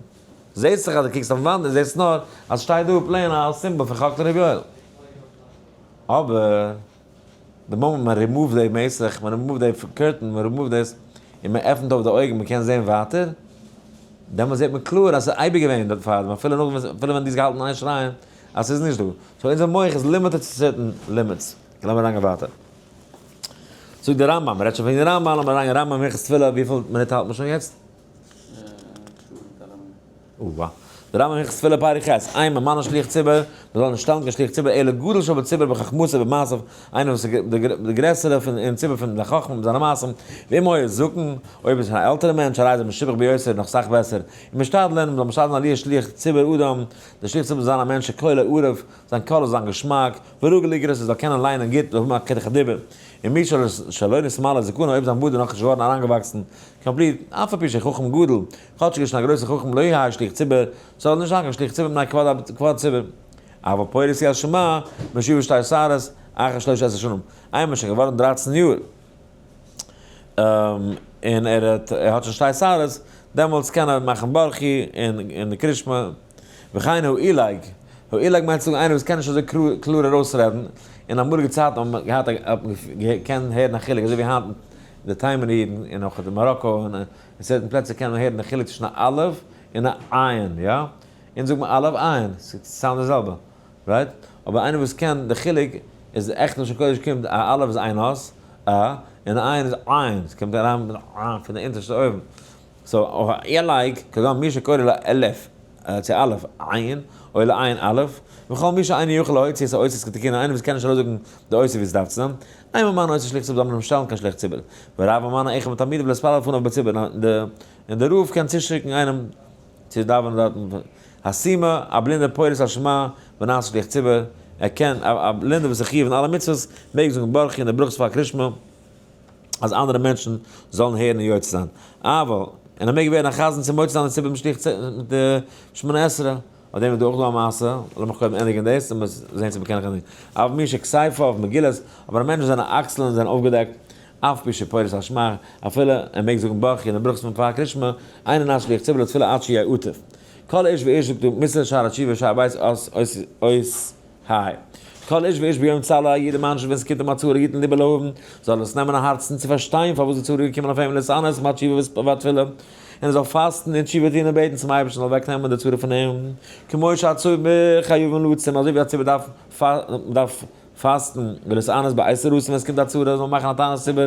Speaker 1: זעהסט זיך אז דו קוקסט אויפן וואנט און זעהסט נאר אז ס'שטייט דא plain א symbol פון חק לר' יואל. אבער די מאמענט מען רימאווד די מסך, מען רימאווד די curtain, מען רימאווד דאס, און מען עפנט אויף די אויגן מען קען זעהן ווייטער, דעמאלטס זעהט מען קלאר אז ס'איז אייביג געווען דארט פארדעם, אפילו נאך אפילו ווען דו האסט געהאלטן איין שרייען אז ס'איז נישט דא. so אונזער מח איז limited צו certain limits. לאמיר אריינגיין ווייטער. זאגט דער רמב ם, מ'רעדט שוין פון די רמב ם, לאמיר אריינגיין רמב ם הלכות תפילה, וויפיל מינוט האלט מען שוין יעצט? דער רמב ם הלכות תפילה פרק ח', אין ממנין שליח ציבור, מען זאל נישט שטעלן קיין שליח ציבור אלא גדול שבציבור בחכמתו ובמעשיו, איינער וואס איז די גרעסערע פון אין ציבור פון די חכמה מיט זיינע מעשים, ואם היה זקן, אויב איז א עלטערע מענטש, הרי זה משובח ביותר, נאך סאך בעסער, ומשתדלין, מען זאל משתדלן על ידי שליח ציבור אדם, דער שליח ציבור זאל זיין א מענטש שקולו ערב, זיין קול זאל זיין געשמאק, ורגיל לקרות, ער זאל קענען ליינען גוט, והאבן א חיתוך הדיבור, ומי שלא נתמלא זקנו, אויב זיין בארד איז נאכנישט געווארן אריינגעוואקסן complete, אף על פי שחכם גדול, כאטשיג איז שוין א גרויסער חכם לא יהא שליח ציבור, זאל ער נישט זיין קיין שליח ציבור מפני כבוד ציבור. אבל פורס הוא על שמע, משיב שתי שערות, אחר 13 שנים. איינמאל איז שוין געווארן 13 יאר, און ער האט ער האט שוין שתי שערות, דעמאלטס קען ער מאכן ברכי און די קרישמע. וכן העילג, העילג מיינט צו זאגן איינער וואס קען נישט אזוי קלאר ארויסרעדן, אין אמאליגע צייטן האט מען געהאט האט מען געקענט הערן א חילוק אזוי ווי היינט די תימן'ע אידן און אויך אין מאראקא און אין certain פלעצער קען מען הערן די חילוק צווישן א אלף און א עין, יא? אונז זאגט מען אלף עין, ס' sound די זעלבע, right? אבער איינער וואס קען די חילוק איז עכט לשון קודש קומט א אלף איז איין אות, א, און א עין איז עין, ס'קומט אריין מיט א פון די אונטערשטע אויבן. so אויף א עילג, כגון מי שקורא לאלף צו אלף עין, או לעין אלף, וכל מי שאינו יכול להוציא את האותיות כתיקונן, איינער וואס קען נישט ארויסזאגן די אותיות ווי עס דארף צו זיין, אין ממנין אותו שליח ציבור זאל מען אים שטעלן קיין שליח ציבור, והרב ממנה אחד מתלמידיו להתפלל לפניו בציבור, און די רב קען צושיקן איינעם צו דאווענען דארטן, הסומא, א בלינדער פורס על שמע, ונעשה שליח ציבור, ער קען, א בלינדער וואס איז חיוב אין אלע מצוות, מעג זאגן ברכי און די ברכות פאר קרישמע. אז אנדערע מענטשן זאלן הערן און יוצא זיין. אבל, און ער מעג ווערן א חזן צו מוציא זיין די ציבור משליח מיט די שמונה עשרה. אויף דעם איז דא אויך דא א מעשה, לאמיך קודם ענדיגן דאס און מיר זען צו מ'קען נאך ענדיגן. אבל מי שכתפיו מגולות, אבער א מענטש וואס זיינע אקסלען זענען אויפגעדעקט, אף פי שפורס על שמע, אפילו ער מעג זאגן ברכי און די ברכות פון פאר קריאת שמע, אינו נעשה שליח ציבור לתפילה עד שיעטף. כל איש ואיש זאגט דא מוסר שער התשובה שער בית אות אות ה'. כל איש ואיש ביום צלה, יעדער מענטש ווען ס'קומט אים א צרה יתן ליבו להבין, זאל עס נעמען א הארצן צו פארשטיין פארוואס די צרה איז געקומען אויף אים להתענות מהתשובה והתפילה, און ער זאל פאסטן און תשובה טון און בעטן צום אייבערשטן זאל אוועק נעמען די צרה פון אים, כמו שהציבור חייבין לצום, אזוי ווי א ציבור דארף דארף פאסטן, ולהתענות בעת צרתם ווען ס'קומט א צרה זאל מען מאכן א תענית ציבור,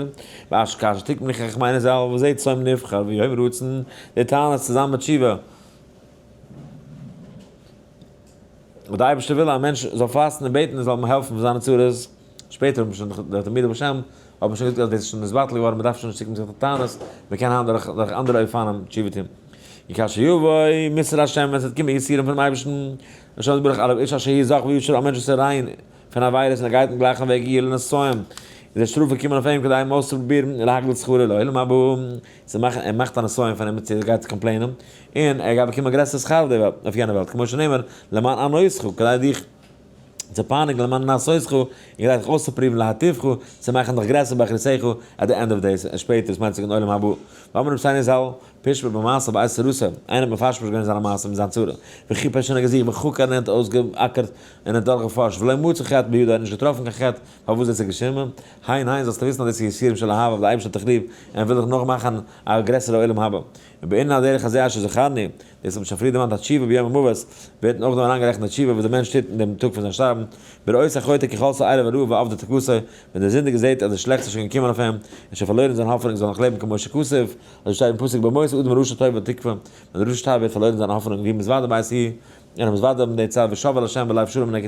Speaker 1: ואשר כאשר תקנו חכמינו ז"ל וזה צום נבחר ויום רצון, די תענית צוזאמען מיט תשובה. וואס די אייבערשטער וויל א מענטש זאל פאסטן און בעטן ער זאל אים העלפן פון זיינע צרות, שפעטער האבן שוין די תלמידי בעל שם האבן שוין געזאגט אז דאס איז שוין נתבטל געווארן מען דארף שוין נישט צוקומען צו קיין תענית, מען קען היינט דורך דורך אנדערע אופנים תשובה טון. וכאשר יבוא מוסר השם ווען עס וועט קומען יסורים פונעם אייבערשטן, השם יתברך עליו איש אשר הוא זך וישר א מענטש וואס איז ריין פון עבירות און ער גייט אין גלייכן וועג יהיה לנסיון, איז די שטראף געקומען אויף אים כדי אים אויסצופרובירן להגדיל שכרו לעולם הבא, צו מאכן ער מאכט א נסיון פאר אים צו ער גייט complain ען, און ער גייט באקומען גרעסערע שכר אויף די וועלט, אויף יענע וועלט, כמו שנאמר, למען ענותך, כדי דיך צו פייניגן, למען נסותך, און כדי דיך אויסצופרואוון, להיטיבך, צו מאכן דיך גרעסער באחריתך, at the end of days, און שפעטער, דאס מיינט זיך אין עולם הבא. ואמר רבי סיני ז"ל, פשפש במעשיו בעת צרתו, איינער האט מפשפש געווען זיינע מעשים אין זיין צרה, וחיפש און ער האט געזוכט, וחקר און ער האט אויסגעאקערט און ער האט דורכגעפארשט, ולא מצא חטא בידו, ער האט נישט געטראפן קיין חטא פארוואס דאס איז געשען, הן הן זאלסטו וויסן אז דאס איז יסורים של אהבה, ווייל דער אייבערשטער האט דיך ליב און ער וויל דיך נאך מאכן א גרעסערע עולם הבא. ובענין הדרך הזה אשר זכרנו, דאס האט מען שוין פריער דערמאנט התשובה ביום המוות, ווערט נאכדעם אריינגערעכנט די תשובה וואס דער מענטש טוט אין דעם טאג פון זיין שטארבן, בראות החוטא כי כלתה אליו הרעה ואבדה תקוותו, ווען דער זינדיגער זעט אז די שלעכטס איז שוין געקומען אויף אים, און שוין פארלוירן זיין האפענונג זאל נאך לעבן כמו שכתוב, אזוי שטייט אין פסוק במות אדם רשע תאבד תקוה, ווען דער רשע שטארבט ווערט פארלוירן זיין האפענונג והוא מתוודה בעת ההיא, און ער מתוודה אין די צייט ושב אל ה' בלב שלם און ער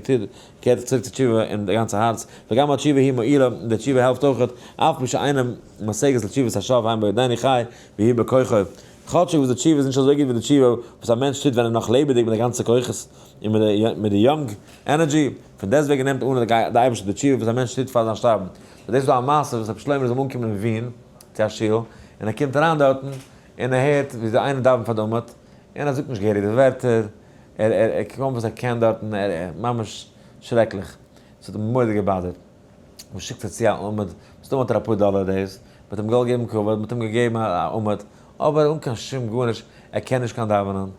Speaker 1: קערט זיך צוריק צו תשובה אין די גאנצע הארץ, וגם התשובה היא מועילה, און די תשובה העלפט אויך, אף מי שאינו משגת לתשובת השב הן בעודנו חי והיא בכוחו, כאטשיג וואס די תשובה איז נישט אזוי גוט ווי די תשובה וואס א מענטש טוט ווען ער איז נאך לעבעדיג מיט די גאנצע כוחות און מיט די young energy, פון דעסטוועגן נעמט אן די אייבערשטער די תשובה וואס א מענטש טוט פאר זיין שטארבן. דאס איז דא א מעשה וואס רבי שלמה איז אמאל אנגעקומען אין ווין צו א שול, און ער קומט אריין דארטן און ער הערט ווי אזוי איינער דאווענט פאר די עמוד, און ער זאגט נישט געהעריג די ווערטער, ער ער ער קוים וואס ער קען דארטן, ער ער ממש שרעקליך, ס'האט אים מורא'דיג געבאדערט, מען שיקט זיי צו א עמוד, מסתמא האט ער אפאר דאלער דאס, מען האט אים געוואלט געבן כבוד, מען האט אים געגעבן א עמוד, אבער אן קיין שום גארנישט, ער קען נישט קיין דאווענען,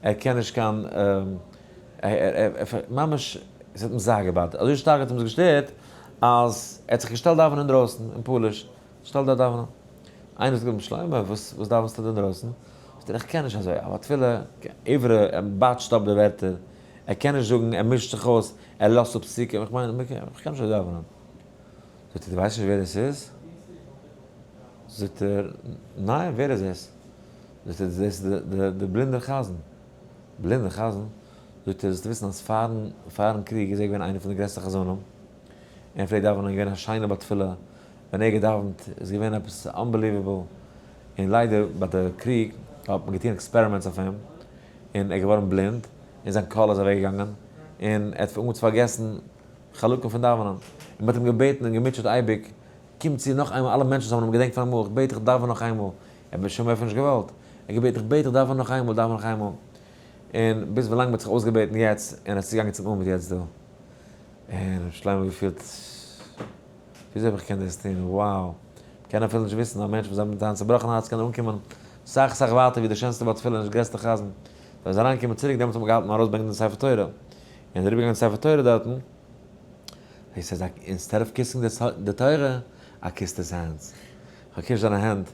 Speaker 1: ער קען נישט קיין, ממש ס'האט אים זייער געבאדערט, אזוי שטארק האט אים עס געשטערט, אז ער האט זיך געשטעלט דאווענען אינדרויסן, אין פאליש, שטעל דארט דאווענען. איינער זאגט אים, שלמה, וואס וואס דאווענסטו דא אינדרויסן? זאגט ער, איך קען נישט אזוי, א בעל תפילה, עברי, ער באטשט אפ די ווערטער, ער קען נישט זאגן, ער מישט זיך אויס, ער לאזט אפ פסוקים, איך מיין, איך קען נישט אזוי דאווענען. זאגט ער, דו ווייסט נישט ווער דאס איז? זאגט ער, ניין, ווער איז דאס? זאגט ער, דאס איז די בלינדער חזן. בלינדער חזן? זאגט ער, זאלסטו וויסן אז פארן פארן קריג איז ער געווען איינער פון די גרעסטע חזנים, און ער פלעגט דאווענען, געווען א שיינער בעל תפילה, ווען ער האט געדאווענט איז געווען עפעס unbelievable, און ליידער ביי די קריג האט מען געטון experiments אויף אים, און ער איז געווארן בלינד, און זיין קול איז אוועק געגאנגען, און ער האט אנגעהויבן צו פארגעסן חלקים פון דאווענען, און מען האט אים געבעטן און געמוטשעט אייביג, קום צו נאך איינמאל, אלע מענטשן וואס האבן אים געדענקט פון אמאל, איך בעט דיך דאווען נאך איינמאל, ער האט בשום אופן נישט געוואלט, ער האט געבעטן איך בעט דיך דאווען נאך איינמאל, דאווען נאך איינמאל, און ביז ווילאנג מען האט זיך אויסגעבעטן יעצט, און ער איז צוגעגאנגען צום עמוד יעצט דא, און ר' שלמה האט געפילט. וויאזוי האב איך געקענט דאס טון? wow! מ'קען אפילו נישט וויסן, א מענטש מיט זיין צובראכן הארץ קען אנקומען סאך סאך ווייטער ווי דער שענסטער בעל תפילה און דאס גרעסטע חזן. ווען ער איז אריינגעקומען צוריק דעמאלטס האט מען געהאלטן ארויסברענגען דעם ספר תורה. און איז אריבערגעגאנגען ספר תורה דארטן, he says instead of kissing the Torah, I kissed his hands. איך האב געקושט זיינע הענט.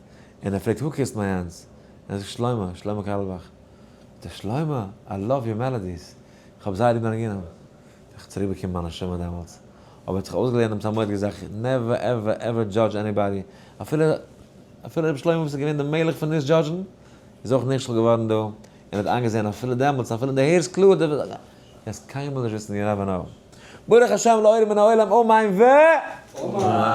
Speaker 1: און ער פרעגט who kissed my hands? און ער זאגט שלמה, שלמה קארלבאך. זאגט ער שלמה, I love your melodies. איך האב זייער ליב דיינע ניגונים. איך האב צוריק באקומען מיין נשמה דעמאלטס, אבער האט זיך אויסגעלערנט דעם תלמוד זאך, never ever ever judge anybody, אפילו אפילו רבי שלמה וואס איז געווען דער מלך פון נישט judge ן, איז אויך נכשל געווארן דא, און האט איינגעזען אפילו דעמאלטס, אפילו דו הערסט קלאר, דו קענסט קיינמאל נישט וויסן, you never know. ברוך השם לעולם מן העולם, אמן ו.
Speaker 2: אמן.